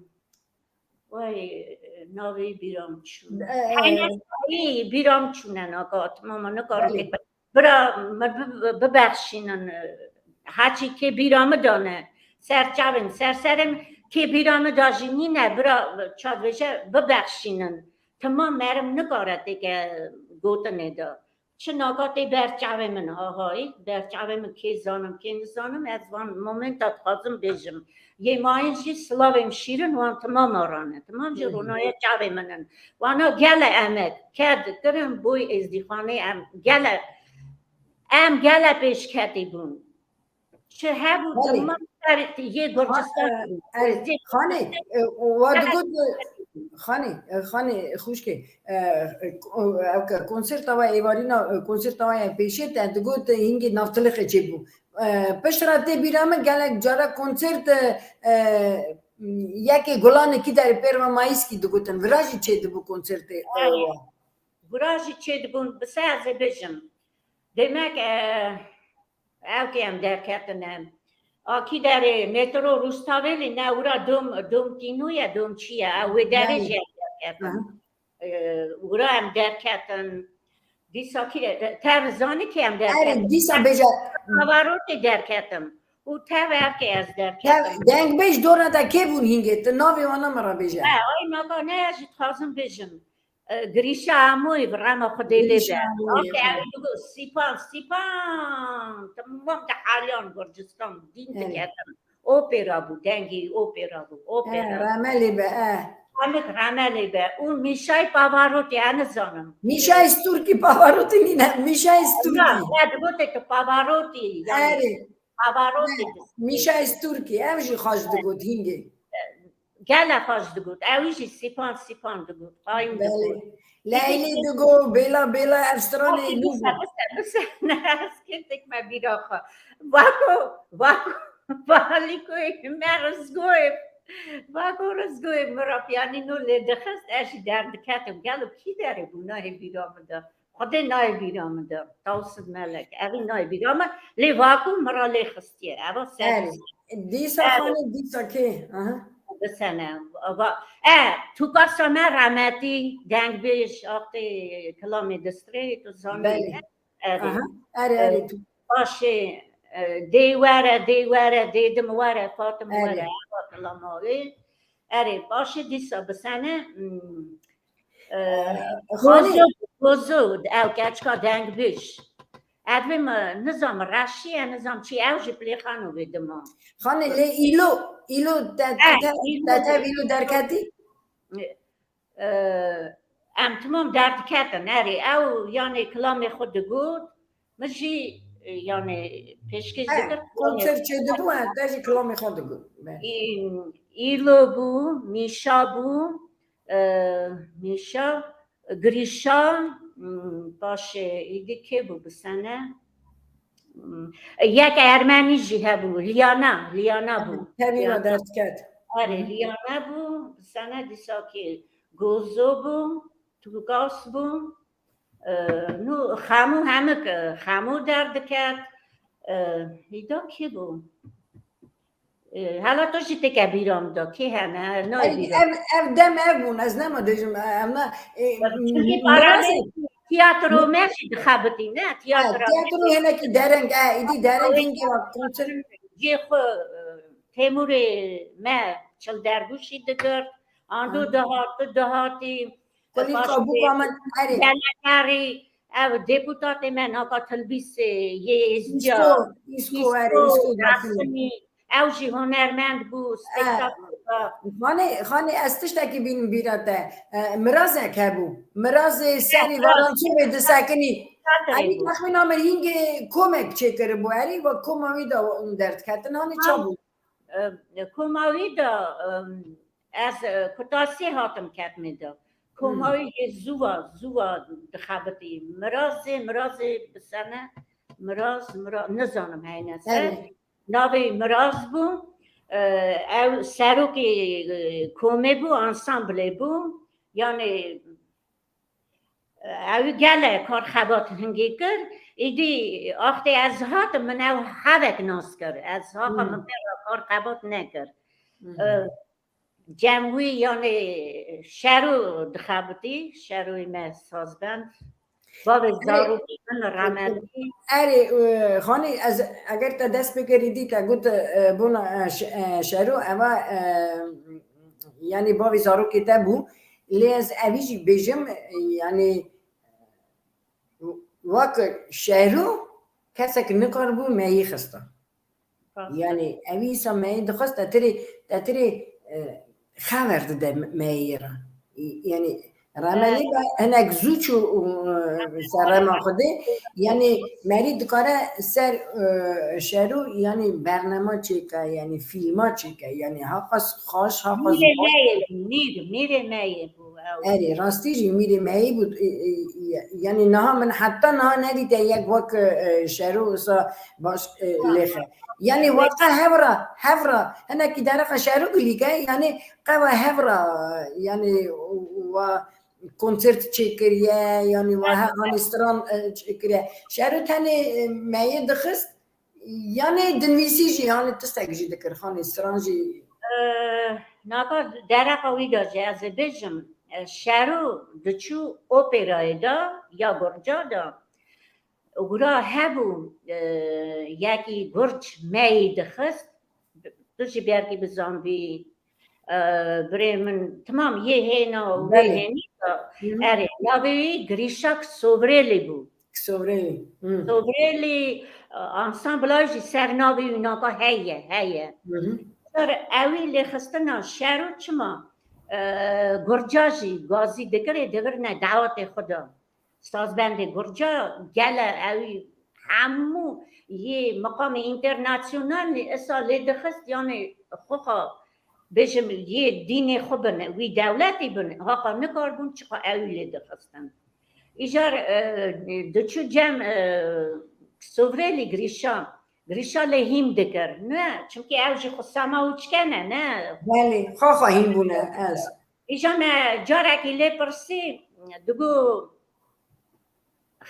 Vay, navê bîra min çû. E, e. Heyne, bîra min çûne naka, tamam, nikarim Belê. pêk be-, bira, me bi-, bi-, bibexşînin, e, heçî kê bîra min dane. Ser çavên, ser serê min kê bîra min da jî nîne, bira, ça dibêje, bibexşînin. Tamam, merim nikare têke gotinê de. Çi naka tê ber çavê min, ahayî, ber çavê min kê zanim, kê nizanim, ez van momenta dixwazim bêjim. Yê mayîn jî silavêm şîrin wan timama rane. Timam jî Hı hı. ronaya çavê min in. Wana gele emek, ked kirin, boy êzdîxanê em gele, em gele pêşketî bûn. Çi hebû, Belê. Tamam, ser yê Gurcistan. Ha, e, e, Xanê, e, wa digot, e, Xanê, e, Xanê, xwişkê, e, e, ko-, ew ke konserta wa êvarîna, e, konserta wa ya pêşê te digot, e, hingê navtilixê çêbû. E, pişt re tê bîra min gelek cara konsert, e, e, yekê Gulanê kî derê pêrva Mayîskî digotin. Vira jî çêdibû konsertê, e, Erê. wa. Vira jî çêdibûn, bi se ez ê bêjim. Demek, e, Ew kê em derketine. A kî derê metro Rûstavêlê ne, wira dom, dom tînû ye, dom çi ye? Ew wê derê Belê. jî em derketin. Aha. Ee, wira em derketin. Dîsa kî de, te zanî kê em derketin? Erê, dîsa bêje. Pavarotê derketim. Û tev ev kê ez derketim. Tev, dengbêj dora te kê bûn hingê? Tu navê wana min re bêje. He, ay naka ne, ez jî dixwazim bêjim. E, Girîşa Amoyê, bi rema Xwedê lê Girîşa be. Amoyê, Weke ha. Ew digo, Sîpan, Sîpan, timam de haliyan Gurcistan, dîn Evet. diketin. Opera bû, dengê opera bû, opera. Eh, rame lê be, eh. Xanik rame lê be. Û Mîşay Pavarotî, ez nizanim. Mîşay Stûrkî Pavarotî nîne, Mîşay Stûrkî. Ya, ya, digote ki Pavarotî, yani Erê. Pavarotî. Mîşay Stûrkî, ev jî xweş digot, hingê. Gele xweş digot. Ew jî Sîpan, Sîpan digot. Qayim Belê. digot. Leylê digot, bêla, bêla, ev stranê Bise, nû bû. bise, bise, bise. Ne, ez kê tek me bîra xwe. Vako, vako, valîkoyê me rizgoyê. Vako rizgoyê min ra piyanîno lê dixist, ez jî derdiketim. Gelo kî derê bû nahê bîra min de? Xwedê nayê bîra min de. Tawsif Melek. Evî nayê bîra min. Lê Vako min ra lê xistiye. Eva serî. Erê. Dîsa Erê. Xanê, dîsa kê? Aha. Bisene. Va, e, tûkasa me remetî, dengbêj, axtê kilamê distrê, tu zanî. Belê. Erê. Aha, erê, erê, tu. Paşê, e, dê were, dê were, dê dim were, Fatim were, ewa kilama wê. Erê, paşê dîsa bisene, hmm, e, Xanê. Gozo, gozo, ew keçika dengbêj. Ev vê mi, nizam reşî ye, nizam çi, ew jî plêxan û vê dima. Xanê, lê îlo, îlo te, te, te, te, te îlo derketî? E, em timam derdiketin, erê, ew, yanê, kilamê xwe digot, min jî, e, yanê, pêşkêş dikir, konser çêdibû, he, te jî kilamê xwe digot. Î-, îlo bû, mîşa bû, e, mîşa, girîşa, m, paşê, îdî kê bû bi sene? Hmm, yek ermenî jî hebû, Liyana, Liyana bû. Tevî ve dest ket. Erê, Liyana bû, sene dîsakî Gozo bû, Tugas bû. E, nû Xemû hemik, e, Xemû derdiket. E, îda kî bû? E, hela tu jî têke bîra min de, kê hene? Nayê bîra. Ev, ev dem ev bûn, ez nema dibêjim, ev na, e, çünkü mirazê tiyatro me jî dixebitî, ne? Tiyatro, tiyatro hinekî dereng, e, îdî dereng hingê wa konser. Cê xwe, e, Têmûrê me çil dergûşî digirt, ando dihat, tu dihatî, kulîlka bûka min, erê. Denekarî, ev deputatê me naka Tilbîsê yê Êzdiya, Îsko, Îsko, erê, Îsko, Îsko Rasimî. Ew jî hunermend bû, spektakl da. Xanê, Xanê, ez tiştekî bînim bîra te. E, mirazek hebû. Mirazê serî Varançovê disekinî. Erî texmîna min hîngê komek çêkiribû. Erî ve koma wî de derdiketin. Hanî çabû? E, koma wî de, e, ez, e, kutasê hatim ketmê de. Koma wî yê zû va, zû va dixebitî. Mirazê, mirazê bi sene, miraz, miraz, nizanim heyne ser. Navê Miraz bû, e, ew serokê, e, komê bû, ansamblê bû. Yanê, e, ew gele kar xebat hingê kir. Îdî axtê ez hatim, min ew hevek nas kir. Ez haqa min pê re kar xebat nekir. E, Cem wî, yanê, şero dixebitî, şeroyê me sazbend. Bavê zarokê min remetî. Erê, e, Xanî, ez, eger te dest pê kirî dî, te got, e, bona, e, ş-, e, şero, eva, e, yanî bavê zarokê te bû. Lê ez evî jî bêjim, e, yanî wek şero kesek nikaribû meyî xista. Yanî evî îsa meyî dixwest, te tirê, te tirê, e, xever dide me-, meyê re. Yanî remelî be hinek zû çû, e, ser rema Xwedê. Yanî merî dikare ser, e, şero, yanî bernama çêke, yanî fîlma çêke. Yanî haqas xaş, haqas mîrê meyê bû, mîr, mîrê meyê bû. Erê, rastî jî mîrê meyî bû, e, e, e, yanî niha min heta niha nedîte yek wek, e, şero wisa baş, e, lêxe. Yanî weke hevra, hevra, hinekî dereqa şero gilîke, yanî qewa hevra, yanî wa konsert çêkiriye, yanî wa he-, hanî stran, e, çêkiriye. Şero tenê, e, meyê dixist, Yanê dinivîsî jî, yanê tiştek jî dikir, Xanê, stran jî. E, naka dereqa wî de jî ez ê bêjim, e, şero diçû operayê de ya gurca de. Gura hebû, e, yekî gurc meyî dixist, tu jî belkî bizanbî, e, birê min, timam yê hêna û wê hênî de. Erê, navê wî Girîşak Sovrêlî bû. Sovrêlî. Sovrêlî, e, ansambla jî ser navê wî naka heye, heye. Ser ewî lêxistina şero çima, e, gurca jî gazî dikirê, divirine dawetê xwe de. Sazbendê gurca gele ewî hemû yê miqamê înternasyonalî esa lê dixist, yanê xwexa bêjim yê dînê xwe bin, wî dewletî bin, haqa nikarbûn çiqa ewî lê dixistin. Îcar, e, diçû cem, e, Sovrêlî Girîşa, Girîşa lê hîm dikir. Ne, çimkî ew jî xwe sema û çikene, ne? Belê, xwexa hîm bûne, ez. Îja me carekî lê pirsî, digo,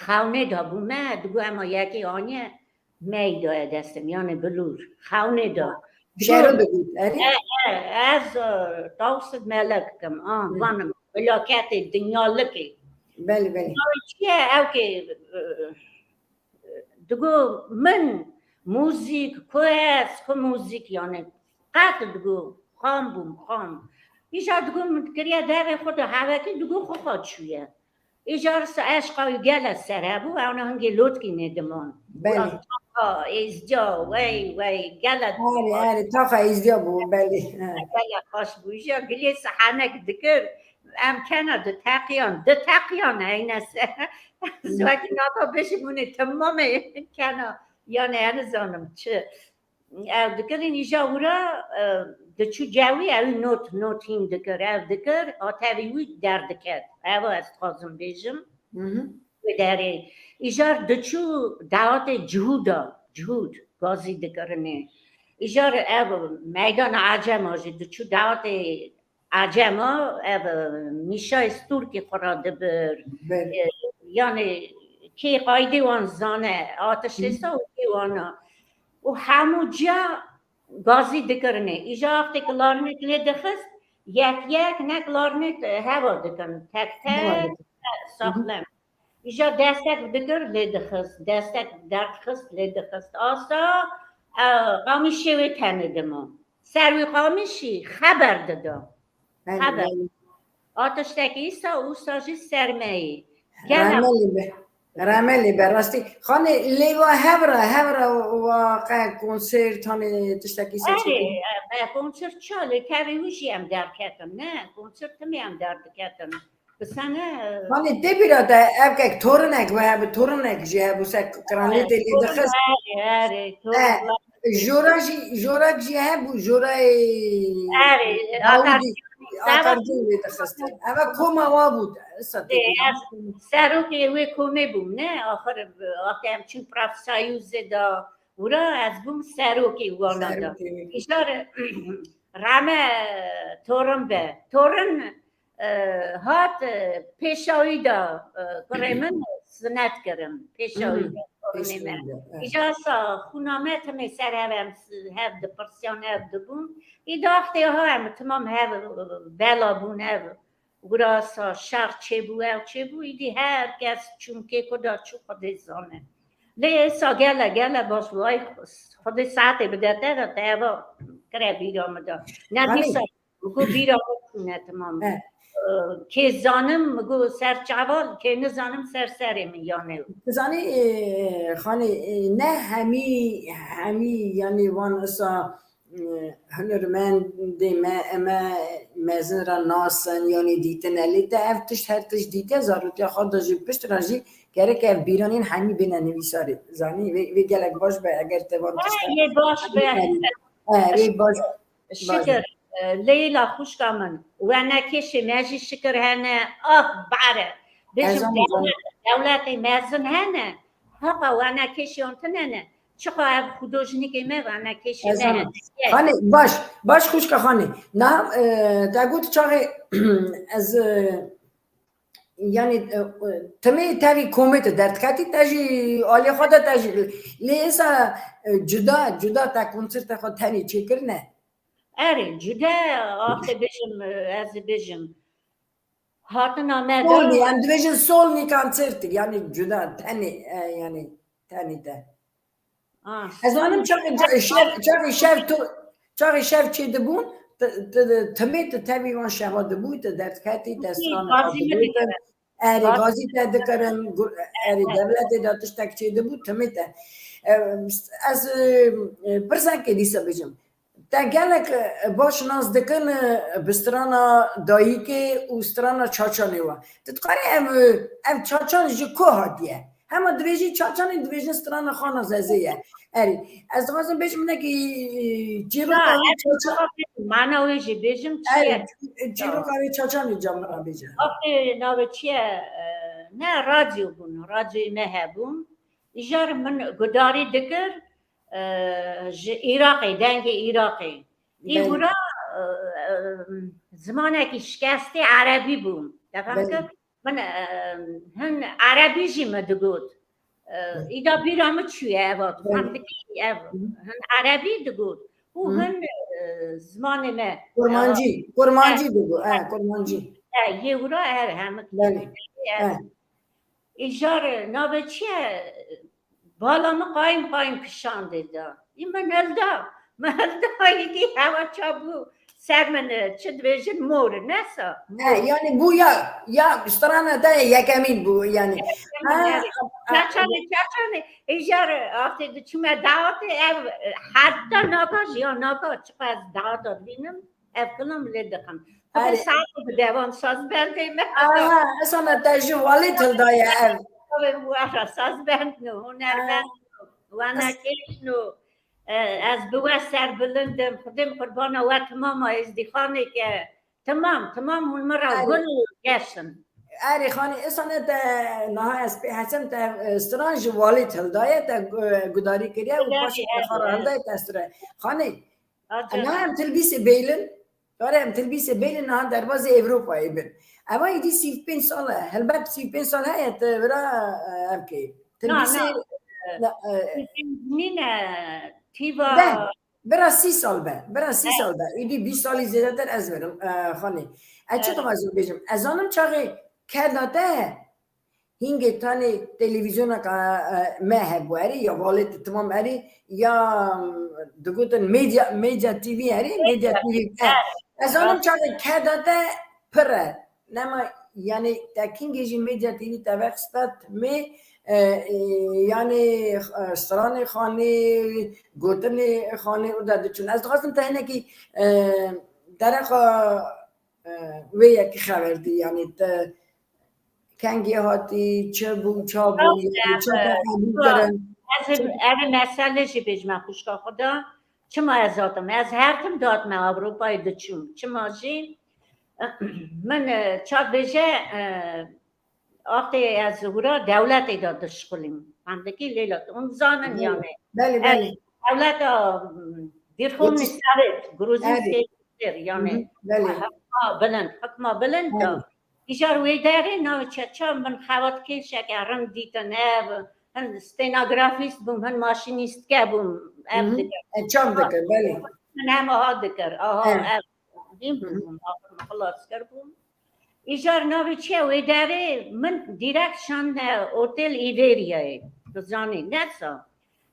Xewnê da bû me, digo ema yekê aniye meyî daye destê min, yanê bilûr. Xewnê da. Şero digot, erê? E, e, ez, e, tawsik melek kim, a, vanim, felaketê, dinyalikê. Belê, belê. Çi ye, ew kê, e, digo min muzîk, ku ez, ku muzîk, yani, qet digo, xam bûm, xam. Îja digo min dikiriye devê xwe de hevekî, digo xwe xwe çûye. Îcar se eşqa wî gele ser hebû, ew ne hingê lotkî nêdiman. Belê. Ula, êzdiya, wey, wey, gele. Erê, erê, taxa êzdiya bû, belê. He. Gele xweş bû. Îja gilê sehanek dikir, em kena di teqiyan, di teqiyan heyne se. Wekî nata bêjim hûnê temamê kena. Yani, yani zanim çi. Ev dikir, îja wira, e, diçû cewî, ew not, not hîn dikir, ev dikir, atevî wî derdiket. Ev ez dixwazim bêjim. Wê derê. Îjar diçû dawatê cihûda, cihûd, gazî dikirinê. Îjar ev meydana Ecema jî diçû dawatê Ecema, ev, e, mîşayê stûrkî xwe ra dibir. Ber. E, yani kê qaydê wan zane, atişê sa û kê wana. Û hemû ciya gazî dikirinê. Îja wextê klarnêt lê dixist, yek yek ne klarnêt, e, heva dikin. Tek tek, saxlem. Îja destek dikir lê dixist, destek derdixist lê dixist. Asta, e, qamîşê wê tenê dima. Ser wî qamîşî xeber dida. Belê, xeber. Belê. A tiştekî îsa, ûsa jî sermeyê. Gene Remelê be. Remelê be, rastî. Xanê, lê wa hev re, hev re wa qe konsert, hanê tiştekî se Erê, çêkir? E, konsert ça, lê tevî wî jî em derketin, ne? Konsert timê em derdiketin. Bi sene, e, Hanê tê bîra te ev kek torinek ve hebi, torinek jî hebu se kranê tê lê dixist. Erê, erê, torin. Jora jî, jorak jî hebû, jorayê Erê, Dawidî, akardiyon, akardiyon lê dixistin. Eva koma wa bû, esa tê bîra. Serokê wê komê bûm, ne? Axir, axir em çûn profsayûzê de wira ez bûm serokê wana de. Serokê wê. Îjar rame torin be. Torin e, hat, e, pêşawî de, e, kurê min sinet kirin. Pêşawî de, kurê min. Îja sa xûna me timê ser hev em s-, hev dipirsiyan, hev dibûn. Î daxtê ha em timam hev, e, bela bûn, hev gurasa şer çêbû, ew çêbû. Îdî her kes çûnkê ku da çû Xwedê zane. Lê êsa gele, gele baş bû. Ay, Xwedê saetê bide te de te eva kire bîra min de. Ne dîsa Ku bîra min tune, tamam. He. Ee, kê zanim, ku ser çaval, kê nizanim ser serê min, yani. Tu zanî, e, xanî, e, ne hemî, hemî, yani, wan esa, e, hunermendê me, em ê mezin re nas in, yani dîtine. Lê te ev tişt, her tişt dîte, zarotiya xwe de jî, pişt re jî gerek ev bîranîn hemî bêne nivîsarê. Zanî, vê, vê gelek baş be, eger te van tiştan. Lê baş be. He, vê baş. Şikir, e, Leyla xwişka min, wenekêşê me jî şikir hene, ah, bare. Bêjim, dewlet-, dewletê mezin hene, heqa wenekêşiyan tune ne. Çiqa ev xudojnikê me wenekêşê me hene. Xanê, baş, baş xwişka Xanê. Na, e, te got çaxê ez, e, yani, e, e, timê tevî komê te derdiketî, te jî aliyê xwe de te jî. Lê êsa, e, cuda, cuda te konsertê xwe tenê çêkirine? Erê, cuda, axtê bêjim, e, ez ê bêjim. Hatina me de Solnî, em dibêjin solnî konsertî, yani cuda, tenê, e, yani tenê te. Ah, Ez zanim çaxê ca-, şev, çaxê şev tu, çaxê şev çê dibûn, ti, ti, timê tu tevî wan şeva dibû, tu derdiketî, te strana xwe dibû, erê gazî te dikirin, gu-, erê dewletê de tiştek çê dibû, timê te. E, ez, e, pirsekê dîsa bêjim. Te gelek, e, baş nas dikin, e, bi strana dayikê û strana çaçanê we. Tu dikarî ev, e, ev çaçan ji ku hatiye? Hema dibêjî çaçanê, dibêjin strana Xana Zezê ye. Erê, ez dixwazim bêjim hinekî, e, çîroka wê çaçan-, mana wê jî bêjim çi ye? Erê, çîroka wê çaçanê ca min re bêje. Axê navê çi ye? E, ne radyo bûn, radyoyê me hebûn. Îjar min gudarî dikir, e, ji Iraqê, dengê Iraqê. Î wira, e, e, zimanekî şikestê erebî bû. Te fem kir? Min, e, hin erebî jî min digot. E, îda bîra min çûye eva, tu fem dikî ev. Hin erebî digot. û Hı. hin, e, zimanê me. Kurmancî, kurmancî digo, e, kurmancî. E, yê wira ev hemik Belê. Ev. E. Îjar navê çi ye? Bala min qayim qayim kişandê da. Î min hilda, min hilda, îdî hewa çabû ser min, e, çi dibêjin, mor, nesa. Ne, yani bu ya, ya strana te yekemîn bû yani. Yekemîn, ha, yani. Ha, çaçanê, çaçanê, îjar, e, aftê diçûme dawatê ev, e, heta naka jiya naka, çiqas dawata dibînim, ev kilam lê dikim. Xwedê saet bide wan sazbendê me. Aha, esana te ji walê hildaye ev. Ev wara sazbend no, hunerbend no, wenekêş no. E, ez bi we serbilind im. Xwedê min qurbana we timama Êzdîxanê ke. Timam, timam hûn min re gul û geş in. Erê Xanê, esana te niha ez pê hesim te, e, stran ji walê hildaye te, e, gudarî kiriye û paşê te xwe re hildaye te stran. Xanê, Niha em tilbîsê bêlin, kare em tilbîsê bêlin niha derbazê Ewropayê bin. Eva êdî sî û pênc sal e, helbet sî û pênc sal heye te vira, e, ev kê. Tilbîsê nîne tîva. Be, bira sî sal be, bira sî sal be. Êdî bîst salî zêdetir ez verim, e, Xanê. Ez çi dixwazim bêjim? Ez zanim çaxê keda te Hingê tanê televîzyoneka, e, me hebû erê, ya walê te timam erê, ya, m, digotin Medya, Medya T V erê, Medya T V. E, ez zanim çaxê keda te pir e. Nema, yani, te hingê jî Medya T V te vexista timê, e, e, yani, e, stranê Xanê, gotinê Xanê orada diçûn. Ez dixwazim te hinekî, e, derexa, e, wê yekî xeber dî, yani, te Kengê hatî, çi bû, ça bû, çi te qebûl kirin? Ez ê, ez ê meselê jî bêjime xwişka xwe de. Çima ez hatim? Ez her tim datme Ewropayê diçûm. Çima jî min, e, ça dibêje, e, axtê ez hûra dewletê de dişixulîm. Em dikî lêla hûn zanin yani. Belê, belê. Dewleta, m, Verxovnê Serêt, Grûzîskê. Yanî hikma bilind, hikma bilind da. Îcar wê derê navê çeçan bin xewatkêşeke rind dîtin ev, hin stenografîst bûm, hin maşînîstke bûm, ev dikir. Çand dikir, belê. Min hem aha dikir, aha ev. Hîn bûm, axir min xilas kir bûm. Îcar navê çi ye? Wê derê min dîrekt şandine Otel Îveryayê. Tu zanî, nesa.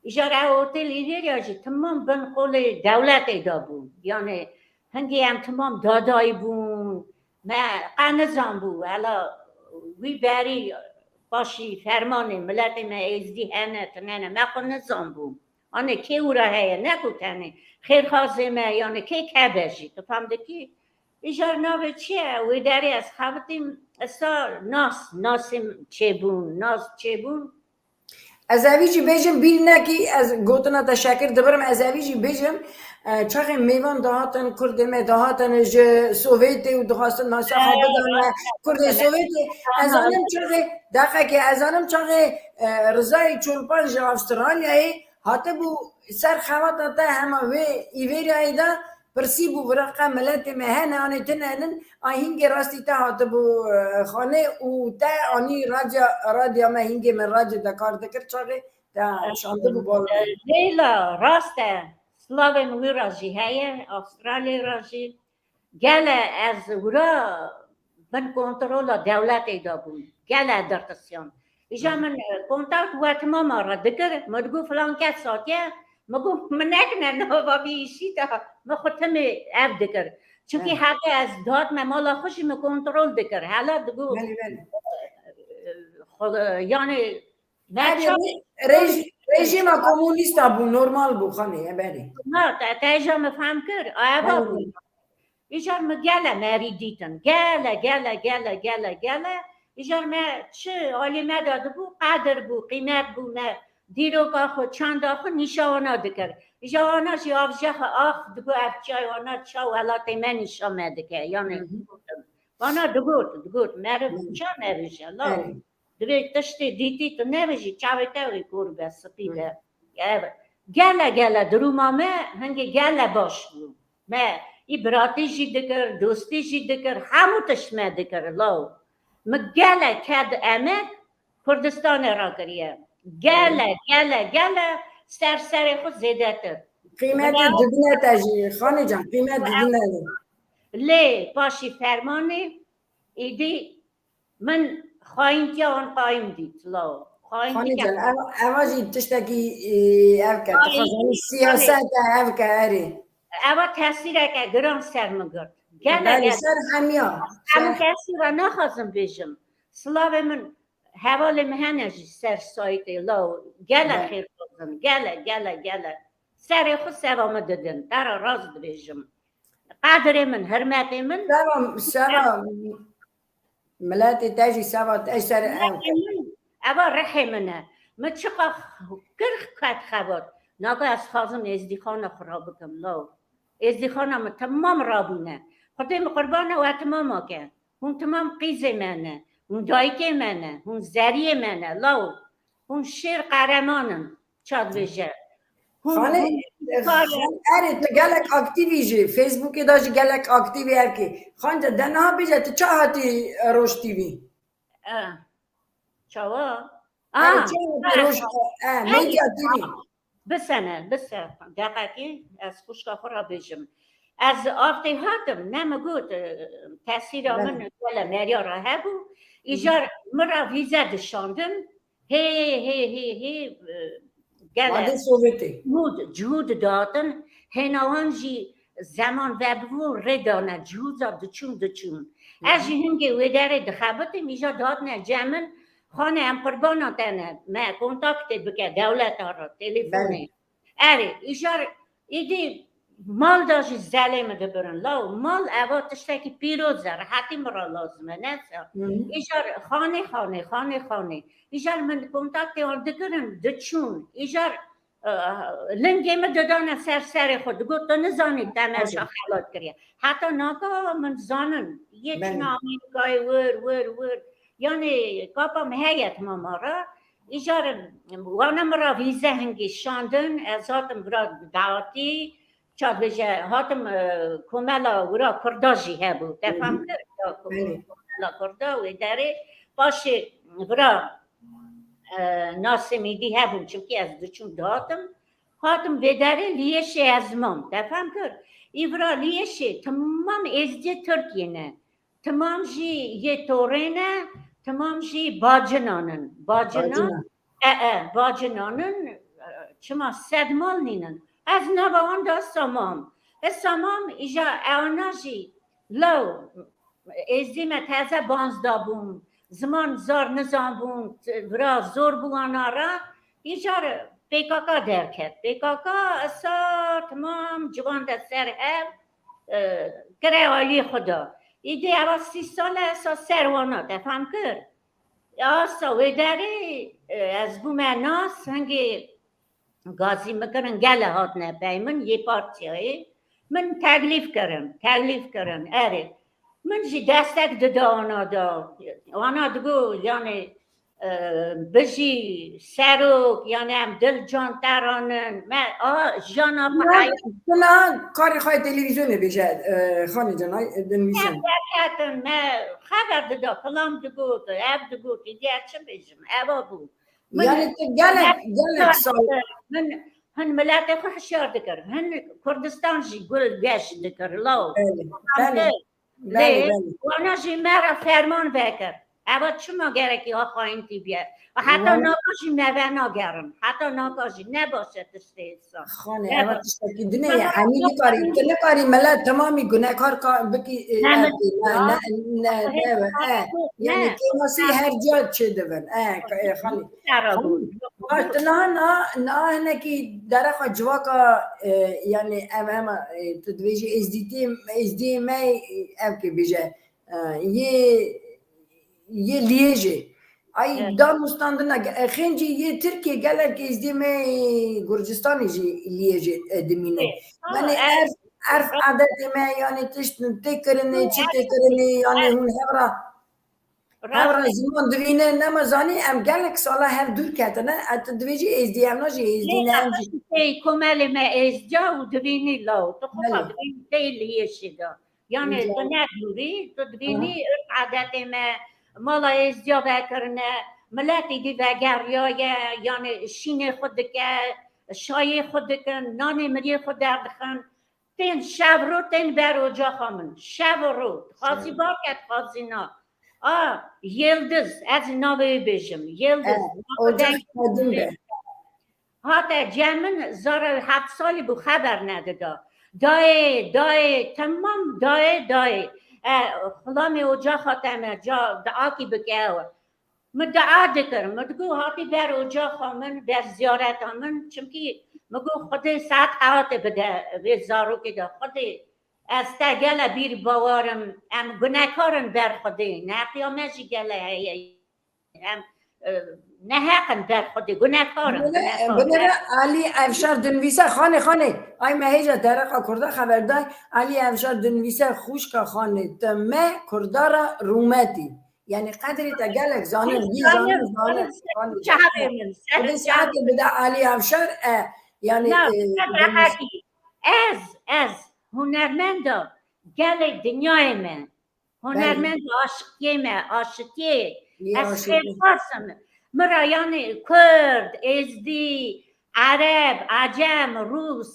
Îcar ew Otel Îverya jî timam bin qolê dewletê de bû. Yanî hingê em timam dadayî bûn. Me qe nizanbû, hela wî berî paşî fermanê miletê me êzdî hene, tune ne, me xwe nizanbû. Anê kê wira heye, ne ku tenê xêrxazê me, yanî kê kebe jî, tu fam dikî? Îcar navê çi ye? Wê derê ez xebitîm, esa nas, nasê çêbûn, nas çêbûn. Ez evî jî bêjim, bîr nekî, ez gotina te şekir dibirim, ez evî jî bêjim, e, çaxê mêvan dihatin, kurdê me dihatin ji Sovyetê û dixwastin nasa xwe bidane kurdê Sovyetê. Ez zanim çaxê, deqekê, ez zanim çaxê, e, Rizayê Çolpan ji Avustralyayê hatibû ser xewata te hema wê Îveryayê de pirsî bû, vira qe miletê me hene, anê tune nin, a hingê rastî te hatibû, e, Xanê û te anî radya, radya me hingê min radyo de kar dikir, çaxê te şandibû bal. Leyla, rast e, slavên wî re jî heye, Astralê re jî. Gele ez wira bin kontrola dewletê de bûm. Gele dirtisiyan. Îja min, e, kontakt we timama re dikir, min digot filan kes hatiye, min got, min nekine nava vî îşî de, min xwe timê ev dikir. Çimkî heke ez dihatime mala xwe jî min kontrol dikir. Hela digot, belê, belê. E, e, xwe, e, yanî Rejîma komûnîst a bû, normal bû, Xanê, berê. Na, te, te îja min fehm kir, a eva bû. Îcar min gele merî dîtin. Gele, gele, gele, gele, gele. Îcar me çi alî me de dibû, qedir bû, qîmet bû, me dîroka xwe, çanda xwe nîşa wana dikir. Îja wana jî avjexe ax digo ev çay wana ça welatê me nîşa me dike. Yanî, wana digot, digot, meriv ça meriv je, la. Divê tiştê dîtî tu nebijî, çavê te wê kor be, spî be. Ev, gele gele duruma me hingê gele baş bû. Me î biratî jî dikir, dostî jî dikir, hemû tişt me dikir, law. Mi gele ked emek Kurdistanê rakiriye. Gele, gele, gele ser serê xwe zêdetir. Qîmetê didine te jî, Xanê can, qîmet didine. Lê paşî fermanê êdî min xayîntiya wan qayîm dît, law. Xayîntiya. Ev, eva jî tiştekî, e, ev ke, tu xwe zanî siyaset e, ev ke erê. Eva tesîreke giran ser min girt. Gelek. Belê, ser hemiya. Em kesî re naxwazim bêjim. Silavê min, hevalê min hene jî ser saytê, law. Gelek xêrxwazin, gelek, gelek, gelek. Serê xwe seva min didin, te re rast dibêjim. Qedirê min, hurmetê min. Seva, seva miletê te jî seva te ser ev. Eva rihê min e. Min çiqa kir ket xebat. Naka ez xwazim êzdîxana xwe rabikim, law. Êzdîxana min temam rabûne. Xwedê min qurban e, we temam ake. Hûn temam qîzê me ne. Hûn dayikê me ne. Hûn zeriyê me ne, law. Hûn şêr qehreman in. Ça dibêje. Hûn, Xanê, hûn, e, kar- Xan, erê, tu gelek aktîvî jî, Facebookê de jî gelek aktîvî erkê. Xanca, de niha bêje, tu ça hatî, e, Roj T V? E, çawa? Erê, A, ça hatî Roj, e, Medya T V? Bisene, bise, deqekî, ez xwişka xwe re bêjim. Ez avtê hatim, ne min got, e, tesîra min gele meriya re hebû. Îcar min re vîze dişandin. Hê, hê, hê, hê, e, gele Madê Sovyetê. Cihûd, cihûd dihatin. Hêna wan jî zeman vebû rê dane. Cihûza diçûn, diçûn. Ez jî hingê wê derê dixebitim, îja dihatine cem min. Xanê, em qurbana te ne. Me kontaktê bike dewleta re, telefonê. Belê. Erê, îjar, îdî mal da jî zelê min dibirin. Law, mal eva tiştekî pîroz e, rehetî min re lazim e, ne sa. Hı hı. Îjar xanê, xanê, xanê, xanê. Îjar min kontaktê wan dikirin, diçûn. Îjar, e, lingê min didane ser serê xwe, digot, tu nizanî te me Belê. Şa xelat kiriye. Heta naka min zanin, yê Belê. Çûna Amerîkayê wir, wir, wir. Yanî kapa min heye mama re. Îcar wana min re vîze hingî şandin, ez hatim vira dawetî, ça dibêje, hatim, e, komela wira Kurda jî hebû. Te fam kir? Ya, ko-, Belê. Komela Kurda wê derê. Paşê vira, e, Nasê Mîdî hebûn, çimkî ez diçûm dihatim. Hatim vê derê Liyêşê ez mam. Te fam kir? Î vira Liyêşê timam êzdiyê Tirkiyê ne. Timam jî yê torê ne, timam jî bacinan in. Bacinan. Bacinan. E, e, bacinan in, e, çima sed mal nînin. Ez nava wan de samam. E, samam, îja ewana jî law, êzdî me teze banz dabûn, ziman zar nizanbûn, t-, vira zor bû wana re, îcar P K K derket. P K K esa timam ciwan de ser hev, e, kire alî xwe da. Îdî eva sî sal e esa ser wana, te fam kir? Asa wê derê, e, ez bûme nas, hingê gazî min kirin, gele hatine pey min, yê partiyayê. Min teklîf kirin, teklîf kirin, erê. Min jî destek dida wana da. Wana digo, yanî, e, bijî serok, yanî em dil can te re nin. Me, a, jiyana xwe heye. Tu niha karê xwe yê televîzyonê bêje, e, Xanê can, ay, e, dinivîsin. Me derketin, me xeber dida, filan digot, ev digot, îdî ez çi bêjim, eva bû. Min Yanî tu gelek, gelek sal. Min hin miletê xwe hişyar dikir. Hin Kurdistan jî gul geş dikir, law. Belê, belê. Lê wana jî me re ferman vekir. Eva çima gerekî ha xayîntî bîye? Heta naka jî me venagerin. Heta naka jî ne baş e tiştê insan. Xanê, eva tiştekî din e. Emî nikarî, tu nikarî milet temamî gunekar ka-, bikî, e, ne, ne, ne, ne, ne, e, yanî kêmasî her ca çêdibin. E, e, Xanê. Xanê, tu niha, niha, niha hinekî derexa civaka, e, yanî ev hema, e, tu dibêjî êzdîtî, êzdiyê me, e, ev kê bêje, e, yê, yê Liyêjê. Ay, evet. Dan nustandina, e, xêncî yê Tirkiyê gelek êzdiyê me, e, Gurcistanê jî Liyêjê, e, dimîne. Evet. Yanî ev, ev adetê me, yanî tişt tê kirinê, çi tê kirinê, yanî hûn hev ra Hev re ziman divîne, nema zanî em gelek sala hev dûr ketine, e, tu divê jî êzdî, ev na jî êzdî ne, em jî. Tey komelê me êzdiya û divînî law. Tu xwe divînî tey Liyêşê de. Yanî tu ne dûrî, tu divînî irf adetê me, mala êzdiya vekirine, miletî dî vegeriyaye, yanî şînê xwe dike, şayê xwe dikin, nanê miriyê xwe derdixin. Tên şev ro, tên ber ocaxa min. Şev û ro. Dixwazî bar ke, dixwazî na. A, Yildiz, ez navê wê bêjim. Yildiz. Hate cem min, zara heft salî bû, xeber nedida. Dayê, dayê, temam dayê, dayê. E, xulamê ocaxa te me, ca, diakî bike ew. Min dua dikir, min digot, hatî ber ocaxa min, ber ziyareta min, çimkî min got, Xwedê saet heyatê bide vê zarokê de, Xwedê ez te gele bîr bawarim, em gunekarin ber Xwedê, neheqiya me jî gele heye. Em, e, neheq in ber Xwedê, gunekarin, Binêre, gunekarin. Binêre Alî Evşar dinivîse, xanê, xanê, ay me hêja dereqa Kurda xeber day, Alî Evşar dinivîse, xwişka xanê, tu me Kurda ra rûmet î. Yani qedrê te gelek zanin, wî zanin, zanin, zanin. Çavê min, ser Xwedê saetê bide Alî Evşar, e, yani, Na, e, ser demiş- deqekî. Ez, ez, hunermenda gelê dinyayê me. Belê. Hunermenda aşiqiyê me, aşiqiyê. Yê Ez aşiqî. Xêrxwazim. Min ra yani Kurd, Êzdî, Ereb, Ecem, Rûs,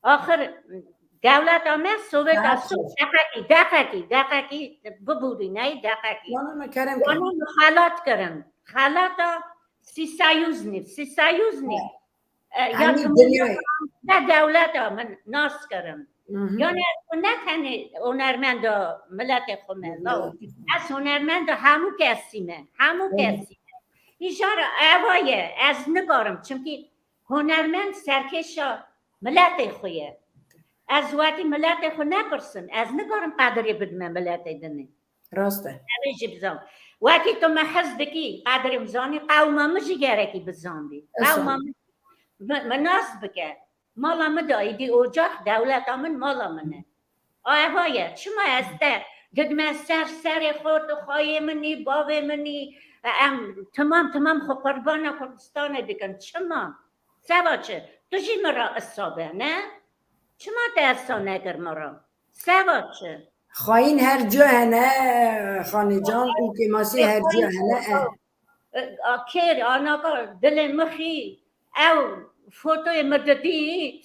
Axir dewleta me, Sovêta Sov, deqekî, deqekî, deqekî, bibûrî, ney, deqekî. Wana me kerem Wana me xelat kirin. Xelata sî seyûz nîv, sî seyûz nîv. E, ya Hemî dinyayê. Ne dewleta min nas kirin. Hı hı. Yani ez ne tenê hunermenda miletê xwe me, law. Ez hunermenda hemû kesî me, hemû kesî me. Îcar eva ye, ez nikarim, çimkî hunermend serkêşa miletê xwe ye. Ez wekî miletê xwe nepirsim. Ez nikarim qedirê bidime miletê dinê. Rast e. Ev ê jî bizan. Wekî tu me hez dikî, qedirê min zanî, qewma min jî gerekî bizanbî. Qewma min, min, min nas bike. Mala min de, îdî ocax, dewleta min mala min e. A, eva ye. Çima ez te didime ser serê xwe, tu xayê min î, bavê min î, e, em timam timam xwe qurbana Kurdistanê dikin. Çima? Seva çi? Tu jî min re issa be, ne? Çima te issa nekir min re? Seva çi? Xayîn her ciya hene, Xanê can, û kêmasî her ciya hene, e. E, a, kêr, anaka dilê min xî, ew fotoyê min didît,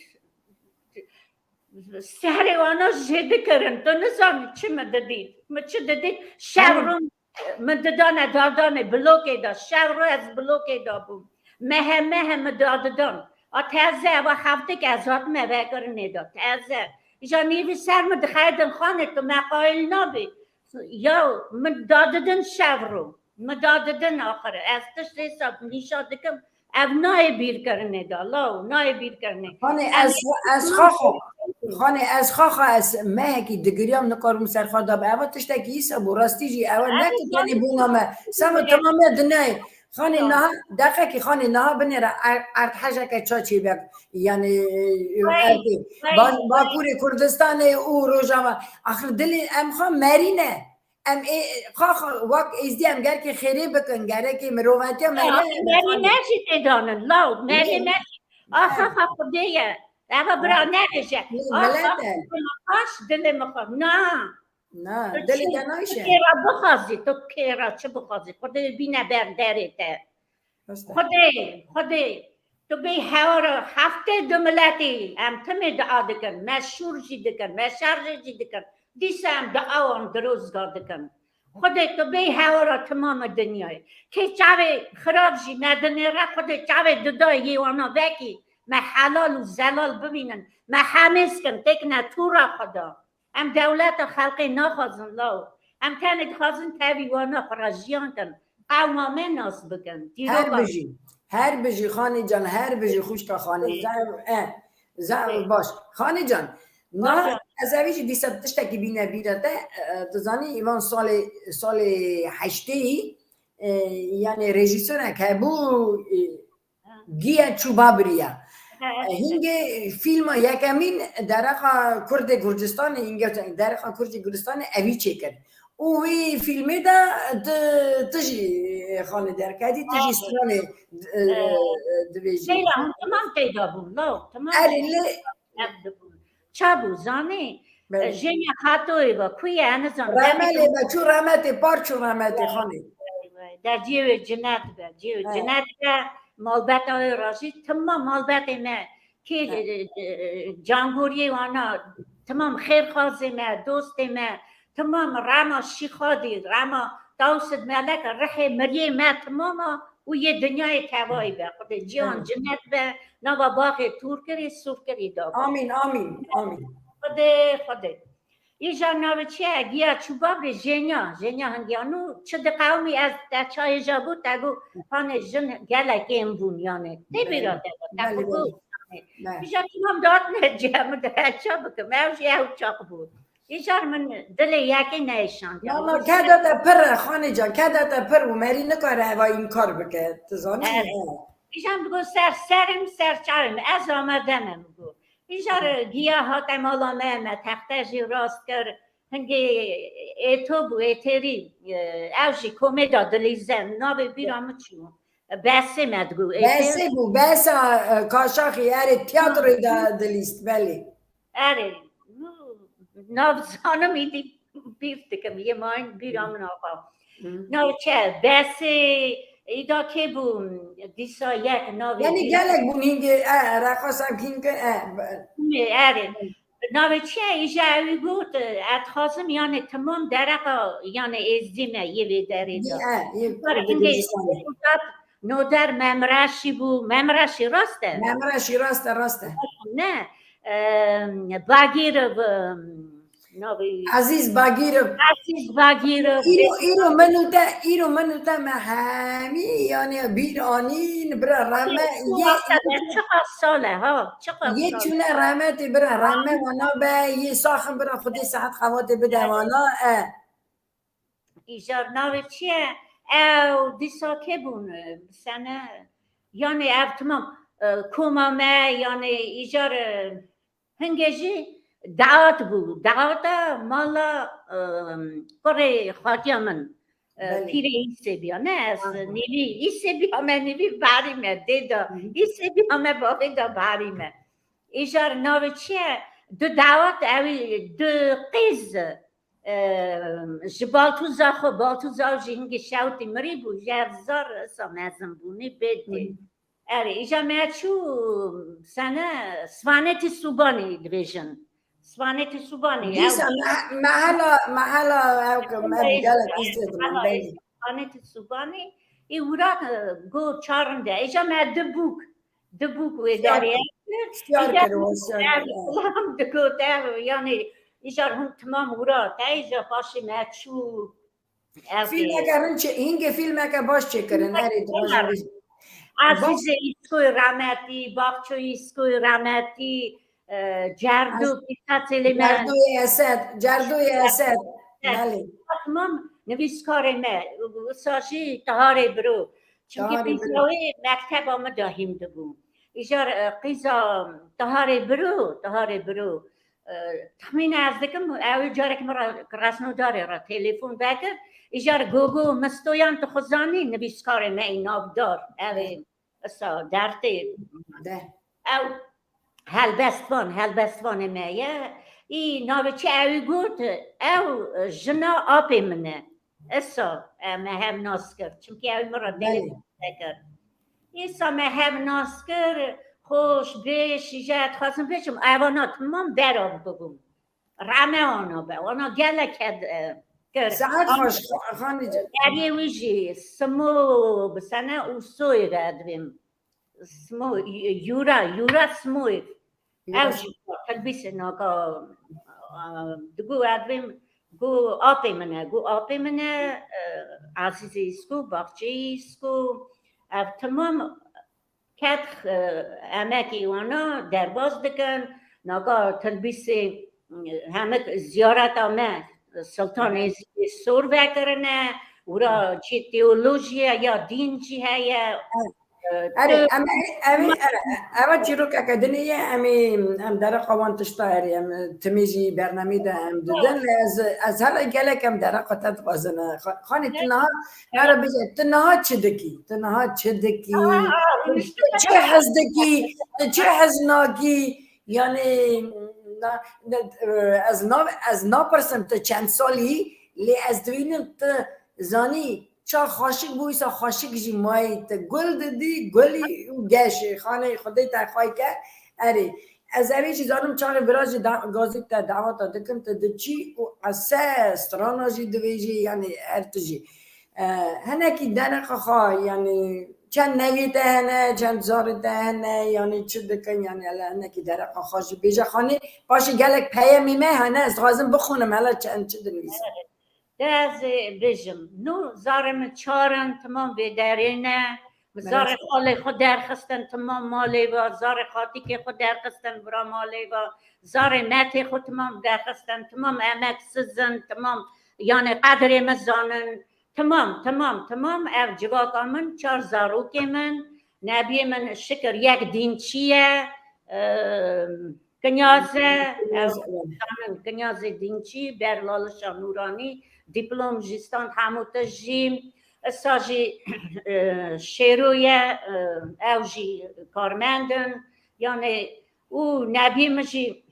serê wana jê dikirin. Tu nizanî çi min didît. Min çi didît? Şev Hı. rû min didane dadanê blokê de. Şev rû ez blokê de bûm. Mehe mehe min dadidan. A teze eva heftik ez hatime vekirinê de. Teze. Îja nîvî ser min dixeydin, Xanê, tu me qayîl nabî. Ya min dadidin şev rû. Min dadidin axir. Ez tişt hêsa nîşa dikim. Ev nayê bîrkirinê de, law, nayê bîrkirinê. Xanê, ez, ez xaxa, Xanê, ez xaxa, ez mehekî digiriyam, nikarim ser xwe da bi. Eva tiştekî îsa bû, rastî jî, ewa ne tu tenê bûna me. Sema tamamê dinyayê. Xanê, niha, deqekî, Xanê, niha binêre er-, erdhejeke ça çêbek. Yani, e, erdê. Ba-, Bakurê Kurdistanê û Rojava. Axir dilê em xwe merî ne. Em ê, xwe, xwe, wek êzdî em gerekê xêrê bikin, gerekê mirovetiya me Ya, ne, merî ne jî têdanin, law, merî ne jî. Axa, xa Xwedê ye. Eva bira nebêje. Axa, dilê min xweş, dilê min xweş. Na. Na, dilê te nayşe. Tu kêra bixwazî, tu kêra çi bixwazî? Xwedê bîne ber derê te. Xwedê, Xwedê, tu bê hewara heftê du miletî, em timê dua dikin, me şûr jî dikin, me şerjê jî dikin. Dîsa em dua wan dirozga dikin. Xwedê tu bê hewara timamê dinyayê. Kê çavê xirab jî me dinêre, Xwedê çavê didayê yê wana vekî, me helal û zelal bibînin, me hemêz kin, têkine tûra xwe da. Em dewleta xelkê naxwazin, law. Em tenê dixwazin tevî wana xwe re jiyan kin. Qewma me nas bikin. Her bijî. Her bijî Xanê can, her bijî xwişka Xanê. Zaf, e, zaf baş. Xanê can, na ez evî jî dîsa tiştekî bîne bîra te. E, tu zanî, îvan salê, salê heştê yî, e, yani rejîsorek hebû, e, Giya çû ba biriya. He. Hingê fîlma yekemîn dereqa Kurdê Gurcistanê, hingê dereqa Kurdê Gurcistanê evî çêkir. Û wî fîlmê de tu, tu jî Xanê derketî, tu jî stranê, e, dibêjî. Leyla, hûn temam teyda bûn, law, temam. Erê, lê Ev dibûn. Ça bû, zanî? Belê. Jêniya Xatoyê ve, ku ye, ez nizanim. Remelê ve çû remetê, par çû remetê Xanê. Vay, vay. De cihê wê cinet be, cihê wê cinet be. malbeta wê re jî, timam malbetê me, kê, e, e, cangoriyê wana, timam xêrxwazê me, dostê me, timam rema Şîxadî, rema Tawsîd Melek, rihê miriyê me timama û yê dinyayê tevayî be. Xwedê ciyan cinet be, nava baxê tûrkirî, sûrkirî da be. Amîn, amîn, amîn. Xwedê, Xwedê. Îja navê çi ye? Giya çû babrê jênya, jênya hingiya nû çi diqewimî ez te çayê ja got, te got, hanê jin gelek êm bûn, yanê. Tê bîra te got, te xwe got, yanê. Îja çû mam datne cem de, ez ça bikim, ew jî ew çaq bû. Îjar min dilê yekê neyşandiya. Mama, keda te pir e, Xanê can, keda te pir bû, merî nikare eva înkar bike, tu zanî? Îja min digot, ser serê min, ser çavê min, ez amade me, min got. Îjar giya hate mala me, me texte jî rast kir. Hingê êto bû, êtêrî, e, ew jî komêda dilîze, navê bîra min çû. Besê me digot, êtêr. Besê bû, besa, e, Kaşaxî, erê, tiyatroyê de dilîst, belê. Erê, nav zanim îdî bîr dikim, yê mayîn bîra min axa. Nav çi, Besê, îda kê bû, dîsa yek navê. Yanî gelek bûn hingê, e, reqasan hingê, e. Erê. Navê çi ye? Îja ewî got, e, ez dixwazim, yanê timam dereqa, yanê êzdî me yê vê derê de. Yê, e, yê Kar hingê Kurdistanê. Noder Memreşî bû. Memreşî rast e? Memreşî rast e, rast e. Ne? E, Bagîrov, e, navê Ezîz Bagîrov. Ezîz Bagîrov. Îro, îro min û te, îro min û te me hemî, yanî bîr anîn, bira reme, yê, çiqas sal e, ha, çiqas sal e. Yê çûne remetê, bira reme wana be, yê saxin, bira Xwedê sihet xebatê bide wana, e. Îjar navê çi ye? Ew dîsa kê bûn? Bi sene, yanê ev timam, e, koma me, yanê îjar, e, hingê jî daat bû. Daata mala, e, kurê xatiya min, e, pîrê Îsêbiya. Ne, ez nîvî Îsêbiya me, nîvî barî me, dê da. Îsêbiya me, bavê da barî me. Îjar navê çi ye? Du daat, ewî du qîz, e, ji baltûza xwe, baltûza ew jî hingê şewtî mirî bû, ji ev zar esa mezin bûnî bêdê. Erê, îja me çû sene Svanetî Sûbanî dibêjin. Svanetî Sûbanî, ew Dîsa me-, mehela, mehela ew ke me gelek îstê diman, belê. Svanetî Sûbanî, ê wira, e, go çarin de. Îja me di bûk, di bûk wê derê. Siyar kir, siyar kir. Digot, ev, yanî, îjar hûn timam wira, te îja paşê me çû. Fîlmeke rin çê-, hingê fîlmeke baş çêkirin, erê, dixwazim bêjim. Azîzê Îskoyê rametî, Baxçoyê Îskoyê rametî, e, Cerdo, Pîrsa Silêman. Cerdoyê Esed, Cerdoyê Esed. Belê. Tamam, nivîskarê me, wisa jî Tiharê Biro. Çimkî pîza wê mekteba min de hîn dibû. Îjar, e, qîza Tiharê Biro, Tiharê Biro. E, texmîna ez dikim, ew ê carek min re, resnodarê re telefon vekir. Îjar Gogo Mistoyan, tu xwe zanî, nivîskarê me yê navdar. Ew ê esa dertê. Ew helbestvan, helbestvanê me ye. Î navê çi ewî got, ew jina apê min e. Esa, e, me hev nas kir. Çimkî ew min re telefon vekir. Îsa me hev nas kir, xoş, bêş, îja dixwazim bêjim, evana timam bera bibûm. Rame wana be, wana gelek hed, e, kir. Saet xweş, Xanî can. Deriyê wî jî Simo bi sene û Soyê ve divêm. Simo, Yura, Yura Simoyê. Ew jî telbîsê naka, a, digo ev ê, go apê min e, go apê min e, e, Azîzê Îsko, Baxçeyê Îsko, ev timam ket, e, emekê wana derbas dikin, naka telbîsê, e, hemik ziyareta me Siltan Êzidê sor vekirine, wira jî teolojiya ya dîn jî heye. Erê, em ê, em ê, eva çîrokeke dinê ye, em ê, em dereqa wan tişta erê, em timî jî bernamê de em didin, lê ez, ez hela gelek em dereqa te dixwazin. Xa-, Xanî, tu niha, nara bêje, tu niha çi dikî? Tu niha çi dikî? Tu çi hez dikî? Tu çi hez nakî? Yanî, na, na, ez na, ez napirsim tu çend salî, lê ez dibînim tu zanî, Ça xweşik bû, îsa xweşik jî mayî te gul didî, gulî û geşê. Xanê Xwedê te xway ke. Erê, ez evê jî zanim çaxê vira jî da-, gazî te daweta dikim, te diçî û ese strana jî divêjî, yanî her tu jî. E, hinekî dereqa xwe, yanî çend neviyê te hene, çend zarê te hene, yanî çi dikin, yanî hele hinekî dereqa xwe jî bêje. Xanê, paşê gelek peyemî me hene, ez dixwazim bixwînim, hele çend çi dinivîsin. De ez ê bêjim, nû zarê min çar in, timam vê derê ne. Min zarê xalê xwe derxistin, timam malê va, zarê xatîkê xwe derxistin, vira malê va, zarê metê xwe timam derxistin, timam emeksiz in, timam, yanê qedrê min zanin, timam, timam, timam, ev civaka min, çar zarokê min, nebiyê min şikir yek dînçî ye, e, Kinyaze, ew, zanin, Kinyazê Dînçî, ber Lalişa Nûranî, dîplom jî stand hemû tişt jî, esa jî, e, Şêro ye, e, ew jî karmend in, yanê, û nebî min jî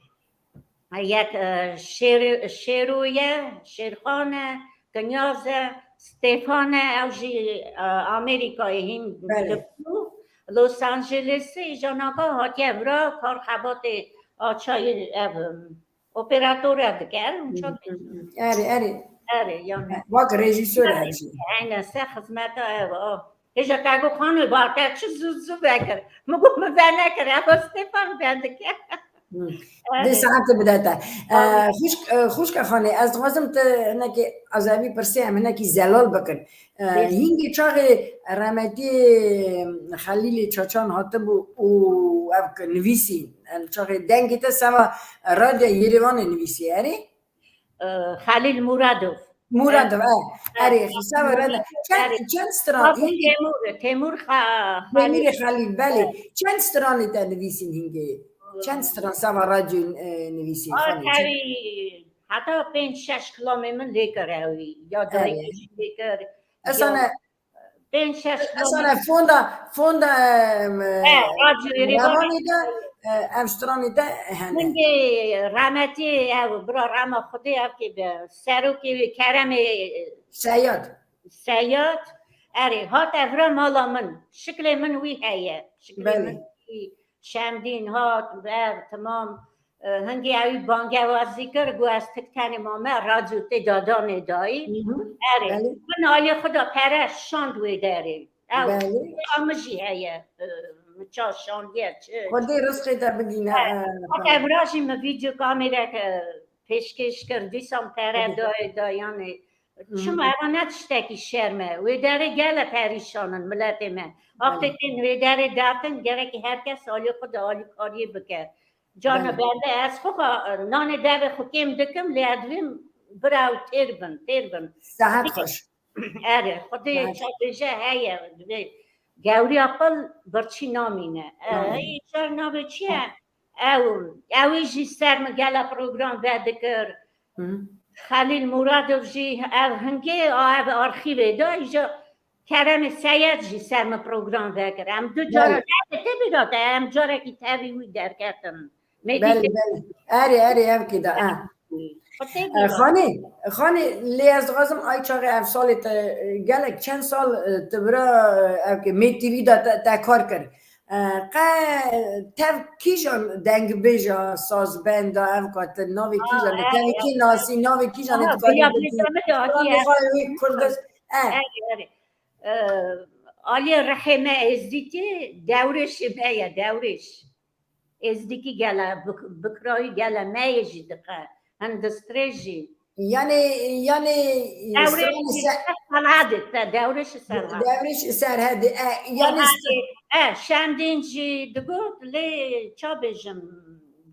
yek, e, Şêr-, Şêro ye, Şêrxan e, Kinyaz e, Stefan e, ew jî, e, Amerîkayê hîn Belê. Dibû, Los Angelesê, îja naka hatiye vira kar xebatê a çayê ev, em, operator e dike, ev Hı uçak hı hı. Erê, erê. Erê, yanî. Wek rejîsor e jî. Aynen, se xizmeta ev, o. Hêja te got, "Xanê, ba te çi zû zû vekir?" Min got, "Min venekir, ev Stefan vendike." Hı. Erê. Dê saete bide te. Aynen. E, xwişk, e, xwişka Xanê, ez dixwazim tu hinekî, ez evî pirsê em hinekî zelal bikin. E, Bê- hingê çaxê remetî Xelîlê Çaçan hatibû û ev ki nivîsî, em çaxê dengê te sema radyo Yerêvanê nivîsî, erê? E, Xelîl Muradov. Muradov, e. E, erê, sema radyo. Çend, erê. Çend stran, Babo hingê Temur, Temur Xa-, Temurê Xelîl. Xelîl, belê. E. Çend stranê te nivîsîn hingê? Çend stran sema radyo, e, nivîsîn, Xanê, çend? Tevî heta pênc şeş kilamê min lê kir ewî. Ya Erê. Dirêkê jî lê kir, Esane, ya Pênc şeş Esane fonda, fonda, em, He, radyo Êrîvanê revanê de, e, ev stranê de hene. Hingê remetî ev bira rema Xwedê ev kê be, serokê wê keremê Seyad. Seyad, erê, hat evra mala min. Şiklê min wî heye. Şiklê Belê. Min wî Şemdîn hat, ev, timam. E, hingê ewî bangewazî kir, got, "Ez tik tenê mame, radyo tê dadanê dayî." Hı hı. Erê, Belê. Min alî xwe da pere şand wê derê. Ew, Belê. Min jî heye, e, min ça şandiye, çi. Xwedê rizqê te bidîne, Evet. E, Hata vira jî min vîdeo kamerek, e, pêşkêş kir, dîsan pere Hı hı. dayê dayanê. Hı. Çima eva ne tiştekî şerm e? Wê derê gele perîşan in miletê me. Wextê Belê. Tên wê derê dertin, gerekî her kes alî xwe de alîkariyê bike. Cana Belê. Bende ez xwe xa-, nanê devê xwe kêm dikim, lê ez divêm bira ew têr bin, têr bin. Sehet xweş. Erê, Xwedê Sehet. Çavêje heye, divê gewriya qil birçî namîne. E, Namîne. Ey, şer navê çi ye? Ew, ew jî ser min gela program vedikir. Hı. Xelîl Muradov jî ev hingê a ev arxîvê de, îja Keremê Seyed jî ser min program vekir. Em du cara Belê. Nebe te bîra te, em carekî tevî wî derketin. Belê, Medîte- belê. Erê, erê, ev kê de, e. Xwedê E, bîra. Xanê, Xanê, lê ez dixwazim ay çaxê ev salê te, e, gelek çend sal, e, tu bira, e, ev kê Med T V de te, te kar kir. E, qe tev kîjan dengbêja sazbenda ev ka te navê kîjan e, Aa, tevî kî nasî, navê kîjan e Aha, tu karî biya bikî? Bêza me de hatî Kurdiz, e. Erê, erê. E, aliyê rihê me Êzdîtî, dewrêşê me ye, dewrêş. Êzdîkî gele, bik-, bikrayî gele me yê jî diqe. Hindistrê jî. Yanê, yanê, Dewrêşî stranê se- Serhedê, te, dewrêşî Serhedê. Dewrêşî Serhedê, e, yanê Serhedê, st- e, Şemdîn jî digot, lê ça bêjim,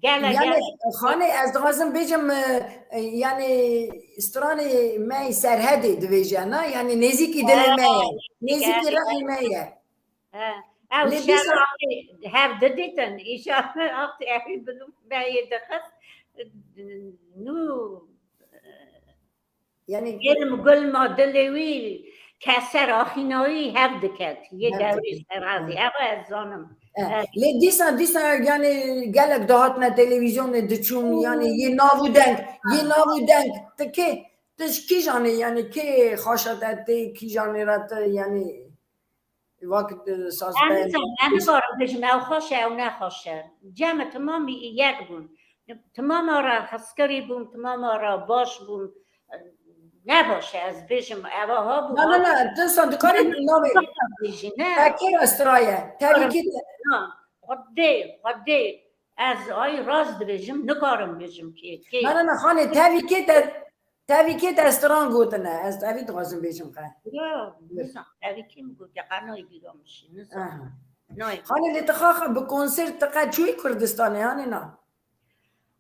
gele, Yanê, gele. Xanê, ez dixwazim bêjim, e, e, yanê stranê me yê Serhedê divêje, na? Yanê nêzîkî dilê me ye. He, Nêzîkî nêzîkî rihê me ye. He. Ew Lê şer dîsa wextê hev didîtin, îşa wextê ewî bi nû me yê dixist, nû, Yanî gilm gulma dilê wî keser axîna wî hev diket. Yê Hev dewrê diket. Serhedê. He. Ev ez zanim. He. Evet. Lê dîsa, dîsa yanî gelek dihatine televîzyonê diçûn, Hmm. Yanî yê nav û deng, yê nav û deng, tu kê? Tu ji kîjanê, yanî kê xaşa te tê, kîjanê re tu, yanî wek, e, saz Ez ben- nizam, ez nikarim bêjim ew xweş e, ew nexweş e. Cem timamî yek bûn. Timama re hezkirî bûm, timama re baş bûm. Ne baş e, ez bêjim, ewa ha bû, Na, na, ha na, tu san dikarî navê. Bêjî, ne. Te kê re stiraye? Tevî kê te? Na, Xwedê, Xwedê, ez ay rast dibêjim, nikarim bêjim kê, kê. Na, na, na, xanê, tevî kê te, tevî kê te stran gotine? Ez tevî dixwazim bêjim qe. Yo, nizam, tevî kê min gotiye, qe nayê bîra min jî, nizam. Aha. Nayê. Xanê, lê tu xaxa bi konsert tu qe çûyî Kurdistanê, hanê na?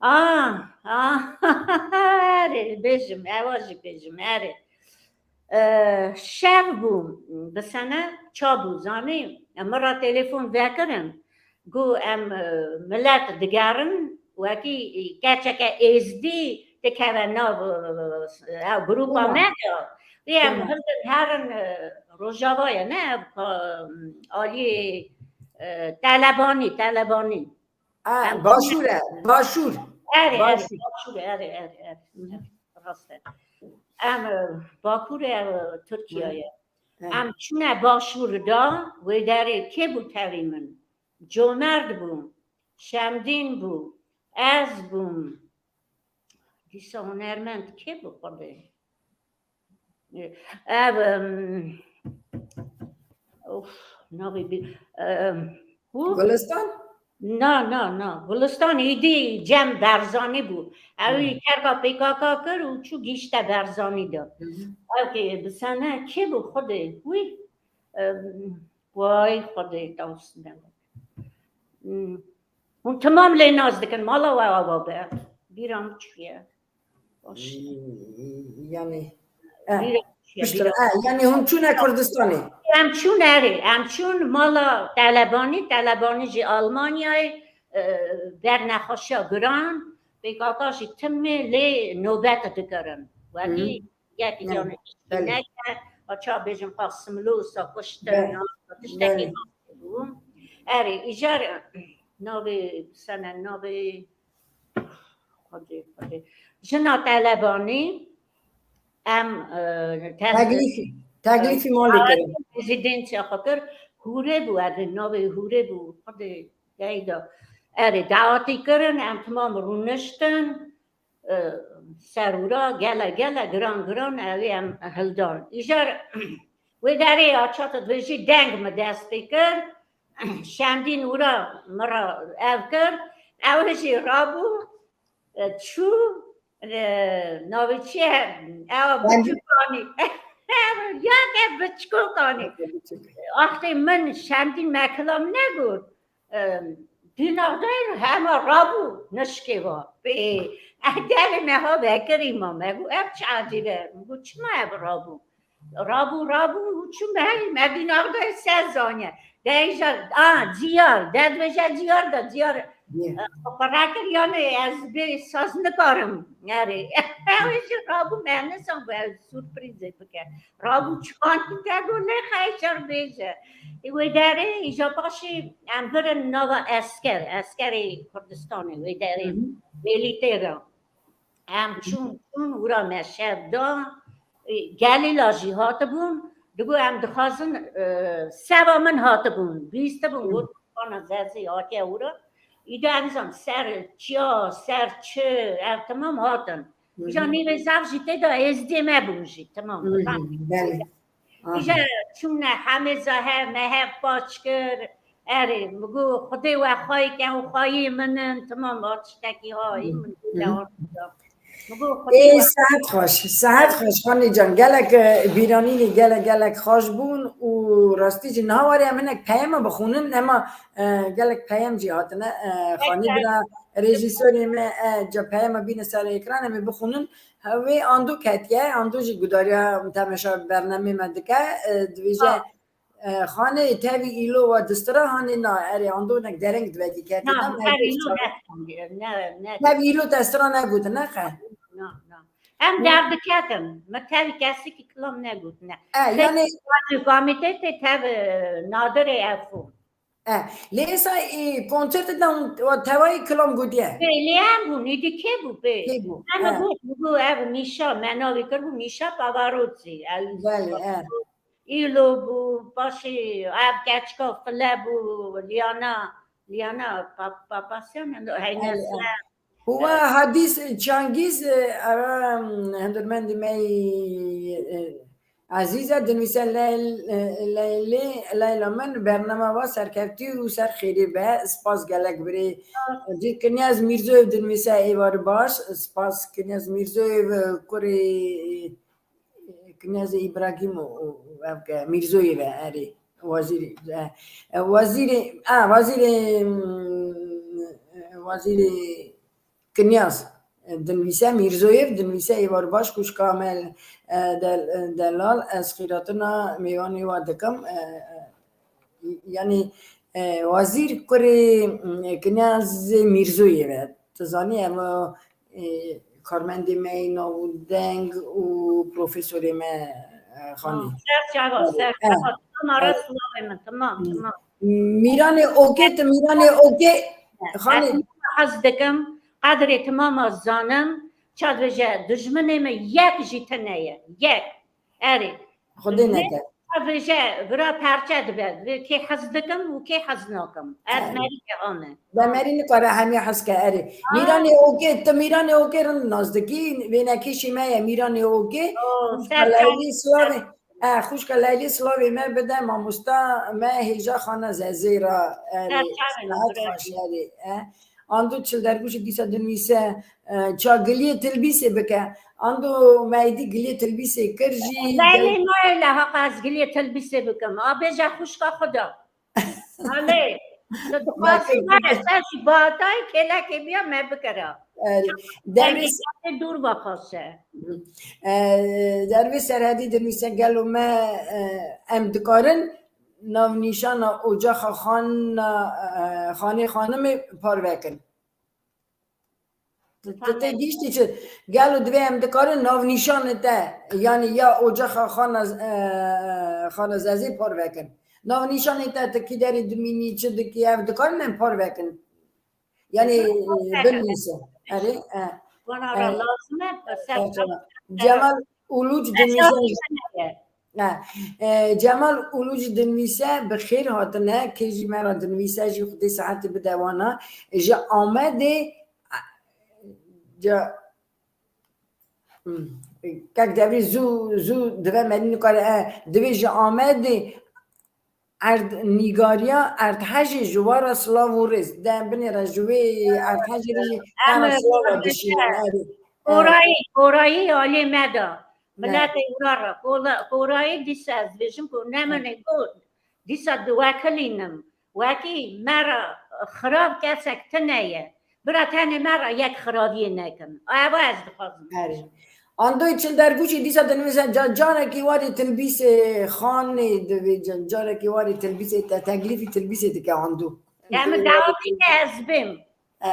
Ah, ah, erê, bêjim, ewa jî bêjim, erê. E, şev bû, bi sene ça bû, zanî, min re telefon vekirin. Got, em, e, milet digerin, wekî keçeke êzdî dikeve nav, e, ew grupa Tamam. me de. Vê em Tamam. hildin herin, e, Rojava ye, ne, ev, e, aliyê, e, Telebanî, Telebanî. Ha, Em başûr e, başûr. Erê, erê, Başûr. başûr e, erê, erê, erê. Hı hı. Rast e. Em, e, Bakur e, e, Tirkiye ye. Hı. Em çûne başûr da, wê derê kê bû tevî min? Comerd bû, Şemdîn bû, ez bûm. Dîsa hunermend kê bû Xwedê? Ev, em, of, navê bî-, em, hû? Gulistan? Na, na, na. Gulistan êdî cem Berzanî bû. Ew Hı. ê terka P K K kir û çû gihişte Berzanî de. Hı hı. Ew kê bi sene kê bû Xwedê? Wî, em, way Xwedê, tawsine. Hmm. Hûn temam lê nas dikin, mala we ava be. Bîra min çûye. Baş. Yani, e, Bîra çûye, piştre, bîra. e, yani hûn çûne Kurdistanê. Em çûn erê, em çûn mala Telebanî, Telebanî jî Almanyayê, e, ber nexweşiya giran, P K K jî timê lê nobet dikirin. Welî Hı. yek Hı. yanî Belê. neke, aça bêjin Qasimlo, sa kuştin, Belê. ya, tiştekî Belê. bû. Erê, îcar navê sene, navê Xwedê, Xwedê. Jina Telebanî, em, e, te-, Teklîfî, teklîfî malê kirin. Rezîdansiya xwe kir. Hûrê bû, ev navê Hûrê bû. Xwedê, geyda. Erê, dawetî kirin, em timam rûniştin, e, ser ûra, gele, gele, giran, giran, ew ê em hildan. Îcar wê derê ya çata dibêjî deng min dest pê kir. Şemdîn ûra min re ev kir. Ew jî rabû, e, çû, e, navê çi ye? Ew Şemdîn. Biçûkanî. Ya ke biçûkanî. Axtê min Şemdîn me kilam negot. Em, dîna de hema rabû nişkê va. Pê, eh, gelê me ha vekirî ma. Me got, ev çi ecêb e? Me got, çima ev rabû? Rabû, rabû û çû me, me dîna de se zaniye. De îja, a, ciyar, de dibêje ciyar de, ciyar, Ye. eh, xwe pere kir, yanî ez bê saz nikarim. Erê, ew jî rabû, me nizanibû ew surprîzê bike. Rabû çikan te got, nê xeyşer bêje. Ê wê derê îja paşê em birin nava esker, eskerê Kurdistanê, wê derê Hı hı. milîtêra. Em çûn, çûn, wira me şev da, e, gelîla jî hatibûn, digot em dixwazin, e, seva min hatibûn, bîstibûn, Hı. got, bana zezî hatiye wira. Îda em zan ser çiya, ser çi, ev temam hatin. Hı hı. Îja nîvê zaf jî tê de êzdiyê me bûn jî, temam. Hı hı, belê. Aha. Îja çûne hemê zahe me hev paç kir. Erê, mi got, Xwedê we xwayî ke û xwayî min in, timam va tiştekî ha, î min Hı hı. got, Ê, sehet xweş, sehet xweş, Xanê can. Gelek, e, bîranînê gelek, gelek xweş bûn û rastî jî niha warê em hinek peyama bixwînin, ema, e, gelek peyam jî hatine, e, Xanî bira, rejîsorê me, e, ca peyama bîne ser ekran, em ê bixwînin. Wê ando ketiye, ando jî gudariya temeşa bernamê me dike, e, dibêje, Sağ ol. e, Xanê, tevî îlo we distira, hanê na, erê, ando nek dereng di vekî ketiye. Na, na, tevî îlo ne, ne, ne. Tevî îlo distira negotin, ne xe? Na, na. Em derdiketin. Me tevî kesikî kilam negotine. E, yanî Komîte tê tev, e, nadirê efû. E, lê êsa, e, konsertê de hûn, wa tevayî kilam gotiye. Pê, lê em bûn, êdî kê bû pê? Kê bû? Em E. got, bû, ev Mîşa, me navê kir bû Mîşa Pavarotti. Ew Belê, e. Îlo bû, paşê ev keçika file bû, Liana, Liana Pa-, Papasyan, heyne Belê, e. ser. Huwa Hadîs Çangîz, e, ara, em, hundirmendê me yî, e, ezîz e, dinivîse Leyl-, e, Leylê, Leyla min, bernama wa serkevtî û ser xêrê be. Spas gelek birê. Cî Kinyaz Mîrzoyev dinivîse êvar baş. Spas Kinyaz Mîrzoyev, e, kurê, e, Kinyazê Îbrahîm û, û, û ev ke Mîrzoyev e, erê. Wezîrê, e, e, wezîrê, a, wezîrê, mm, e, wezîrê Kinyaz, e, dinivîse Mîrzoyev, dinivîse êvar baş xwişka me, e, del-, e, delal, ez xîratina mêvanê wa dikim, e, e, yanî, e, wezîr kurê, mm, Kinyazê Mîrzoyev e. Tu zanî em, e, karmendê me yê nav û deng û profesorê me, e, Xanî. Ser çava, ser çava. Tamam, ara silavê min, tamam, tamam. Mîranê Okê, tu Mîranê Okê, Xanî. Ez hez dikim, qedrê timama zanim, çad veje dijminê me yek jî tune ye, yek. Erê. Xwedê neke. Çad veje vira perçe dibe, vê kê hez dikim û kê hez nakim. Ez merî ke ane. Demerî nikare hemî hez ke, erê. Mîranê Okê, tu Mîranê Okê rind nas dikî, wênekêşî me ye Mîranê Okê. O, ser Leylî silavê. E, xwişka Leylî silavê me bide, mamosta me hêja Xana Zezê ra, erê, sihet xweş, erê, e. Ando Çildergûşî dîsa dinivîse, e, ça giliyê tilbîsê bike. Ando me êdî giliyê tilbîsê kir jî. Leylî nayê le haqa ez giliyê tilbîsê bikim. A bêje xwişka xwe de. Alê, tu dixwazî nere, ser jî bahatayê kêlekê biya me bikira. Erê. Dervê dûr ve xaşe. E, Dervê Serhedî dinivîse gelo me, e, em dikarin navnîşana Ocaxa Xana, e, Xanê Xanimê parve kin. Tu, tu tê gihîştî çi? Gelo divê em dikarin navnîşanê te, yanî ya Ocaxa Xana, e, Xana Zezê parve kin. Navnîşanê te tu kî derê dimînî, çi dikî, ev dikarin em parve kin. Yanî binivîse. Erê, e. Wana ra lazim e, ser çava. Cemal Uluc dinivîse. Ha, e, Cemal Uluc dinivîse, bi xêr hatine, kê jî me re dinivîse jî Xwedê sihetê bide wana. Ji Amedê, ca, hmm, kek devrî zû, zû dibe merî nikare, e, divê ji Amedê erd, nîgariya erdhejê ji we re silav û rêz. De binêre ji wê erdhejê re jî me re silava dişîne, erê. Korayî, korayî alê me de. Miletê wira re, kola-, korayî dîsa ez dibêjim ku nemine ku dîsa diwekilînim. Wekî me re xirav kesek tune ye. Bira tenê me re yek xiraviyê nekin. Eva ez dixwazim. Erê. Andoyê Çildergûşî dîsa dinivîse ca-, carekî warê tilbîsê Xanê divê ca-, carekî warê tilbîsê te, teklîfî tilbîsê dike Ando. Em dawî ke ez bêm. E.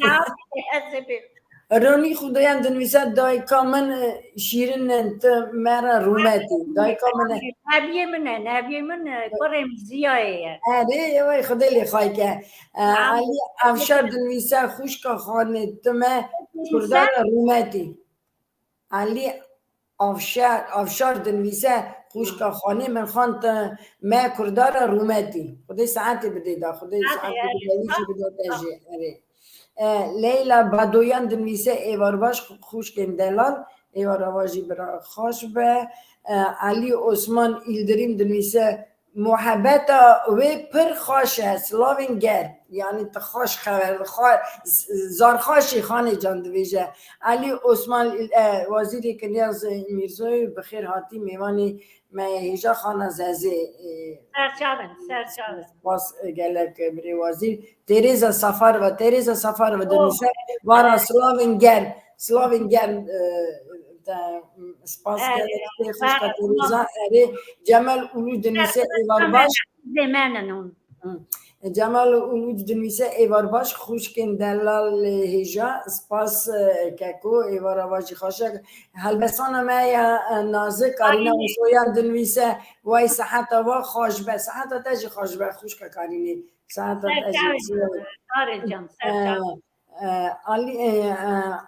Dawî ke ez bêm. Ronî Xudoyan dinivîse dayika min, e, şîrin in, tu me re rûmet î. Dayika min e. Neviyê min e, neviyê min e, kurê min Ziyayê ye. Erê, ewey Xwedê lê xayke. E, Elî Avşar dinivîse xwişka Xanê tu me Kurda re rûmet î. Elî Avşar, Avşar dinivîse xwişka Xanê min Xan tu me Kurda re rûmet î. Xwedê saetê bidê da, Xwedê saetê bidê, wî jî bidê te jî. Erê. E, Leyla Badoyan dinivîse êvar baş xwişkên delal, êvar ava jî bira xweş be. E, Elî Osman Îldirîm dinivîse muhebeta wê pir xweş e, silavên germ. Yanî tu xweş xeber, xwe-, z-, zar xweşî Xanê can divêje. Elî Osman, e, wezîrê Kinyaz Mîrzoyê bi xêr hatî mêvanê me hêja Xana Zezê, e, Serçavin, serçavin. Spas, e, gelek, e, birê wezîr. Tereza Safarova, Tereza Safarova dinivîse, vara silavên germ, silavên germ, e, te, spas gelek, xwişka Tereza, erê, Cemal Ulu dinivîse, êvar baş. Zêmenin hûn. Hı. Cemal Uluc dinivîse, êvar baş, xwişkên delal hêja, spas, e, keko, êvara va jî xweş e. Helbestana me ya, e, nazik, Karîna Arîne. Soyan dinivîse, way seheta va xweş be, seheta te jî xweş be, xwişka Karînê. Seheta te jî Ser çavê, Karê can, ser çavê. E, Alî, e, e,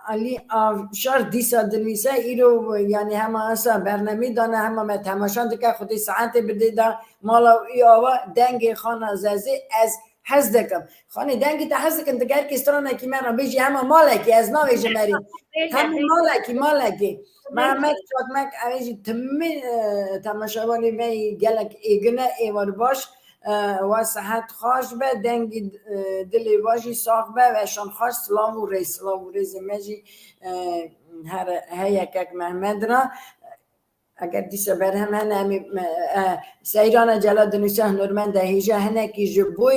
Alî Avşar dîsa dinivîse, îro, yanî hema esa bernemî dane, hema me temaşa dike, xwedê saetê bidê da mala wî ava, dengê xana Zezê ez hez dikim. Xanê, dengê te hez dikim, tu ger kê stranekî me re bêjî, hema malekî, ez navêjim erê. Bêje, Hema bêje. malekî, malekî. Bêje. Mehmet Çakmek, ew jî timî, e, temaşevanê me yî gelek êgin e, êvar baş. E, we sihet xweş be, dengî, e, dilê we jî sax be, weşan xweş, silav û rêz, silav û rêzê me jî, e, her, her yekek Mehmed re. Eger dîsa berhem hene, em ê, e, Seyrana Celal dinûse, hunermenda hêja, hinekî ji bo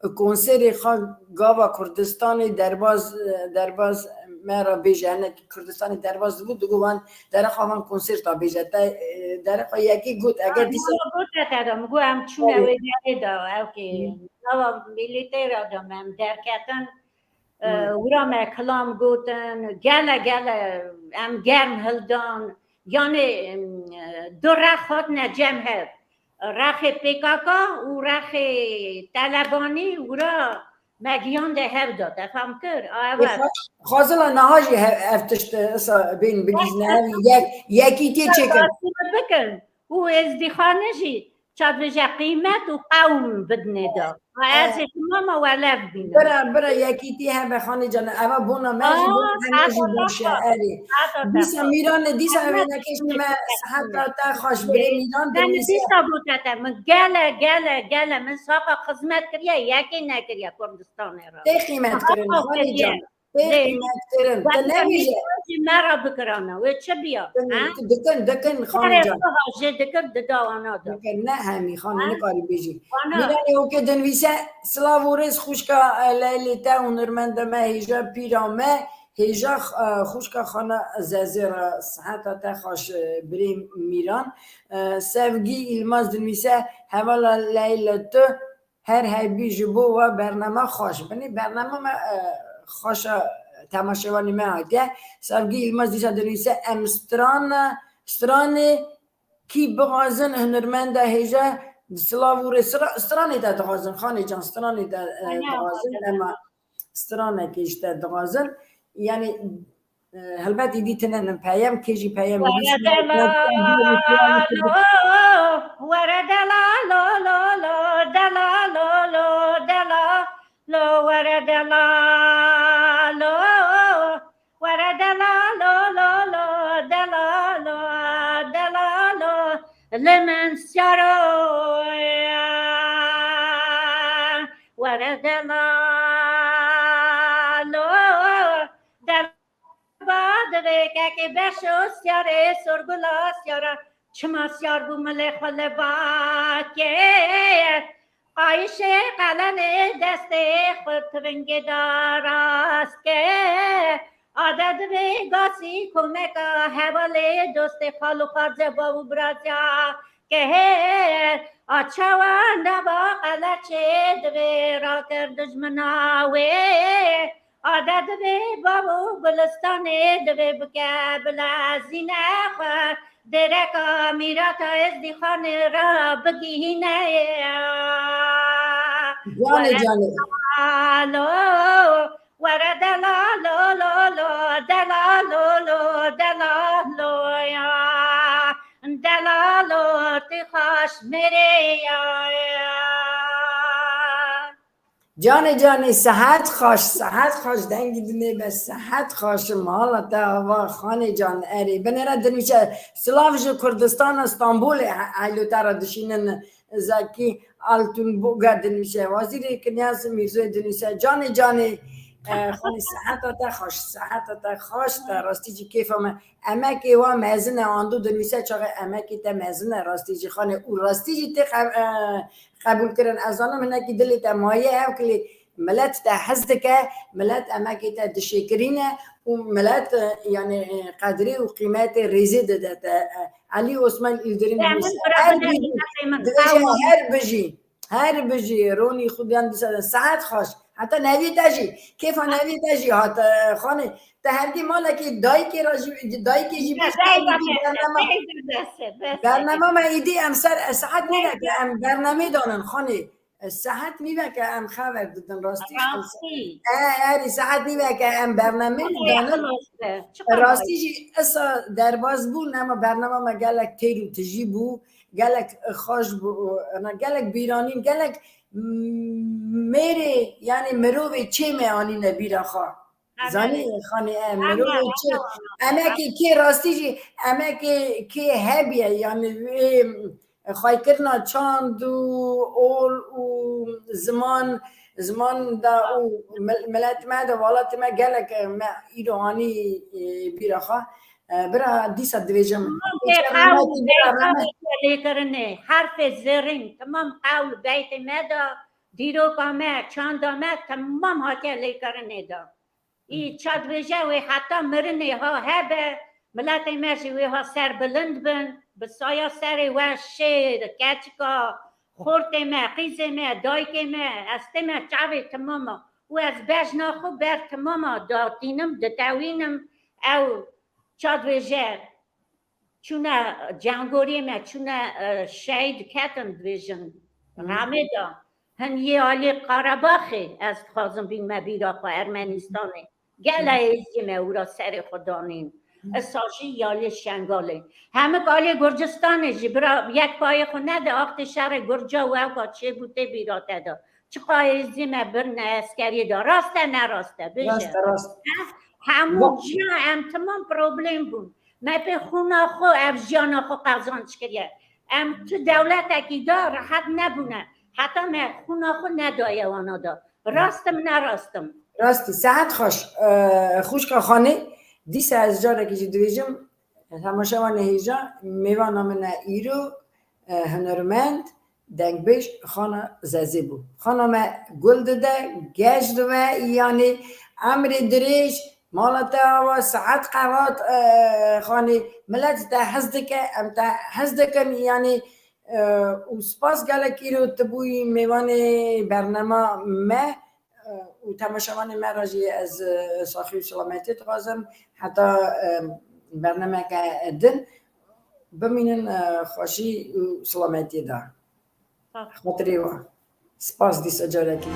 konserê xwe gava Kurdistanê derbaz, e, derbaz me re bêje, hinekî Kurdistanê derbaz dibû, digo wan derexa van konserta bêje. Te, e, derexa yekî got, eger Ha, dîsa min got te de, min got em çûne Tabii. wê derê de, ew kê Hı. nava milîtê re de me em derketin. E, Hı. wira me kilam gotin, gele gele em germ hildan. Yanê, em, du rex hatine cem hev. Rexê P K K û rexê Telebanî wira me giyan de hev da, te fam kir? A, ev e. Xwazila niha jî he-, ev tişt, e, isa bên bigihîzne, ev yek-, yekîtiyê çêkin. Qasî bikin û Êzdîxanê jî çavêje qîmet û qewm bidinê da. Ha, ez ê tamama welev bînim. Bira, bira, yekîtî hebe Xanê Can, eva bona me jî, Aa, bona heme jî hata baş e, te xwe. erê. Hata te Dîsa xwe. Mîran, dîsa Heme evênekê ji me tiştê seheta te xweş, birê Mîran Yanî dinivîse. dîsa gote te, min gele, gele, gele, min saqa xizmet kiriye, yekê nekiriye Kurdistanê re. Tê qîmet kirin, Hata Xanê kiriye. Can. Pê Lê, qîmetkirin. Wexta Te nemîje. Mîran jî me re bikirana, wê çi biya, Dikin, ha? dikin, dikin, Xanê Serê Can. xwe hajê dikir, dida wana da. Dikin, ne hemî, Xanê, Ha? nikarî bêjî. Wana. Mîranê Okê dinivîse, silav û rêz xwişka, e, Leylê te, hunermenda me, hêja pîra me, hêja, e, xwişka xana Zezê re, siheta te xweş, e, birê Mîran. E, Sevgî Îlmaz dinivîse, hevala Leyla tu, Her hebî ji bo we bername xweş. Binê bername me, e, xweş e, temaşevanê me hatiye. Sevgî Yilmaz dîsa dinivîse, em stran, stranê kî bixwazin hunermenda hêja silav û rê stra-, stranê te dixwazin, Xanê Can, stranê te, e, Aya, dixwazin, aya. Ema stranekê ji te dixwazin. Yanî, Helbet êdî tune nin peyam, kê jî peyam Were delalo, were delalo, lo, lo, delalo, lo, delalo, were delalo, were delalo, lo, lo, delalo, delalo, li min siyaro, were delalo, delalo. Ba divê kekê beşo siyarê sorgula siyara, çima siyar bû milê xwe li ba kê? Qayişê qelemê destê xwe tivingê da rast kê. Ade divê gasî komeka hevalê dostê xal û xarze bav û birazya kê. A çawa nava qeleçê divê rakir dijmina wê. Ade divê bav û gulistanê divê bike bilezîne xwe. Dereka mîrata Êzdîxanê re bigihîne. Canê, Were canê. Delalo, were delalo, lo, lo, delalo, lo, delalo, ya. Delalo, tu xweş mêrê ya. Canê canê, sehet xweş, sehet xweş, dengî dinê be, sehet xweş, mala te ava, Xanê Can, erê. Binêre dinûşe, silav ji Kurdistana Stenbolê, he-, heylo te re dişînin, Zekî Altunboga dinûşe, Wazîrê Kinyas Mîrzoyê dinûşe, canê canê, e, Xanê seheta te xweş, seheta te xweş, te rastî jî kêfa me. Emekê wa mezin e, Ando dinivîse çaxê emekê te mezin e, rastî jî Xanê, û rastî jî tê qe-, e, qebûl kirin. Ez zanim hinekî dilê te maye hev kilê, milet te hez dike, milet emekê te dişêkirîne û milet, e, yani, e, qedrê û qîmetê rêzê dide te. E, Elî Osman Îldirim Te min dinivîse, bira her bine bijî, miletê min, divê qewm. her bijî. Her bijî Ronî, Xudiyan dîsa de sihet xweş. Heta nevî te jî, kêfa nevî te jî hat, e, Xanê. Te hevdî malekî dayikê re jî, dayikê jî pişt bernama. Bernama me îdî em ser, e, sihet nîveke em bernamê danin, Xanê. E, sihet nîveke em xeber didin, rastî. Rastî. E, erî sihet nîveke em bernamê danin. Rastî jî esa derbas bû, nema bernama me gelek têr û tijî bû, gelek xweş bû, ena gelek bîranîn, gelek, mm, mêrê, yani mirovê çê me anîne bîra xwe. Zanî, Xanê, e, mirovê çê, emekê kê rastî jî, emekê kê hebiye, yani wê xweykirina çand û ol û ziman, ziman da û mil-, milet me de, welatê me gelek, e, me îro anî, e, bîra xwe. E, bira dîsa divêjim. Lêkirinê, herfê zêrîn, timam qewl beytê me de, dîroka me, çanda me, timam hatiye lêkirinê de. Î çadvêje wê heta mirinê ha hebe, miletê me jî wê ha serbilind bin, bi saya serê we şêr, keçika, xortê me, qîzê me, dayikê me, estê me çavê timama û ez bejna xwe ber timama datînim, ditewînim, ew çadvêje çûne cengoriyê me, çûne, e, şehîd ketin, dibêjin. Ramê de hin yê alî Qarabaxê ez dixwazim bînme bîra xwe Ermenistanê. Gela êzî me wira serê xwe danîn. Esa jî yalê Şengalê. Hemik alê Gurcistanê jî bira yek payê xwe nede, axtê şerê Gurca û ewka çêbû tê bîra te de. Çiqa êzî me birine eskeriyê de. Rast e, ne rast e? Bêje. Rast e, rast. Hemû ciya em timam problem bûn. Me pê xûna xwe ev jiyana xwe qazanç kiriye. Em tu dewletekî de rehet nebûne. Heta me xûna xwe nedaye wana de. Rast im, ne rast im? Rastî, saet xweş. E, xwişka Xanê, dîsa ez carekî jî dibêjim, temaşevanê hêja, mêvana min e îro, e, hunermend, dengbêj Xana Zezê bû. Xana me gul dide, geş dibe, yanî emrê dirêj, mala te ava, saet qevat, e, Xanê, milet te hez dike, em te hez dikin, yanî, e, û spas gelek îro tu bûyî mêvanê bernema me, e, û temaşevanê me re jî ez, e, saxî û selametî dixwazim. Heta, e, bernameke din bimînin, e, xweşî û selametiyê de. Sağ ol. Xatirê we. Spas dîsa carekî.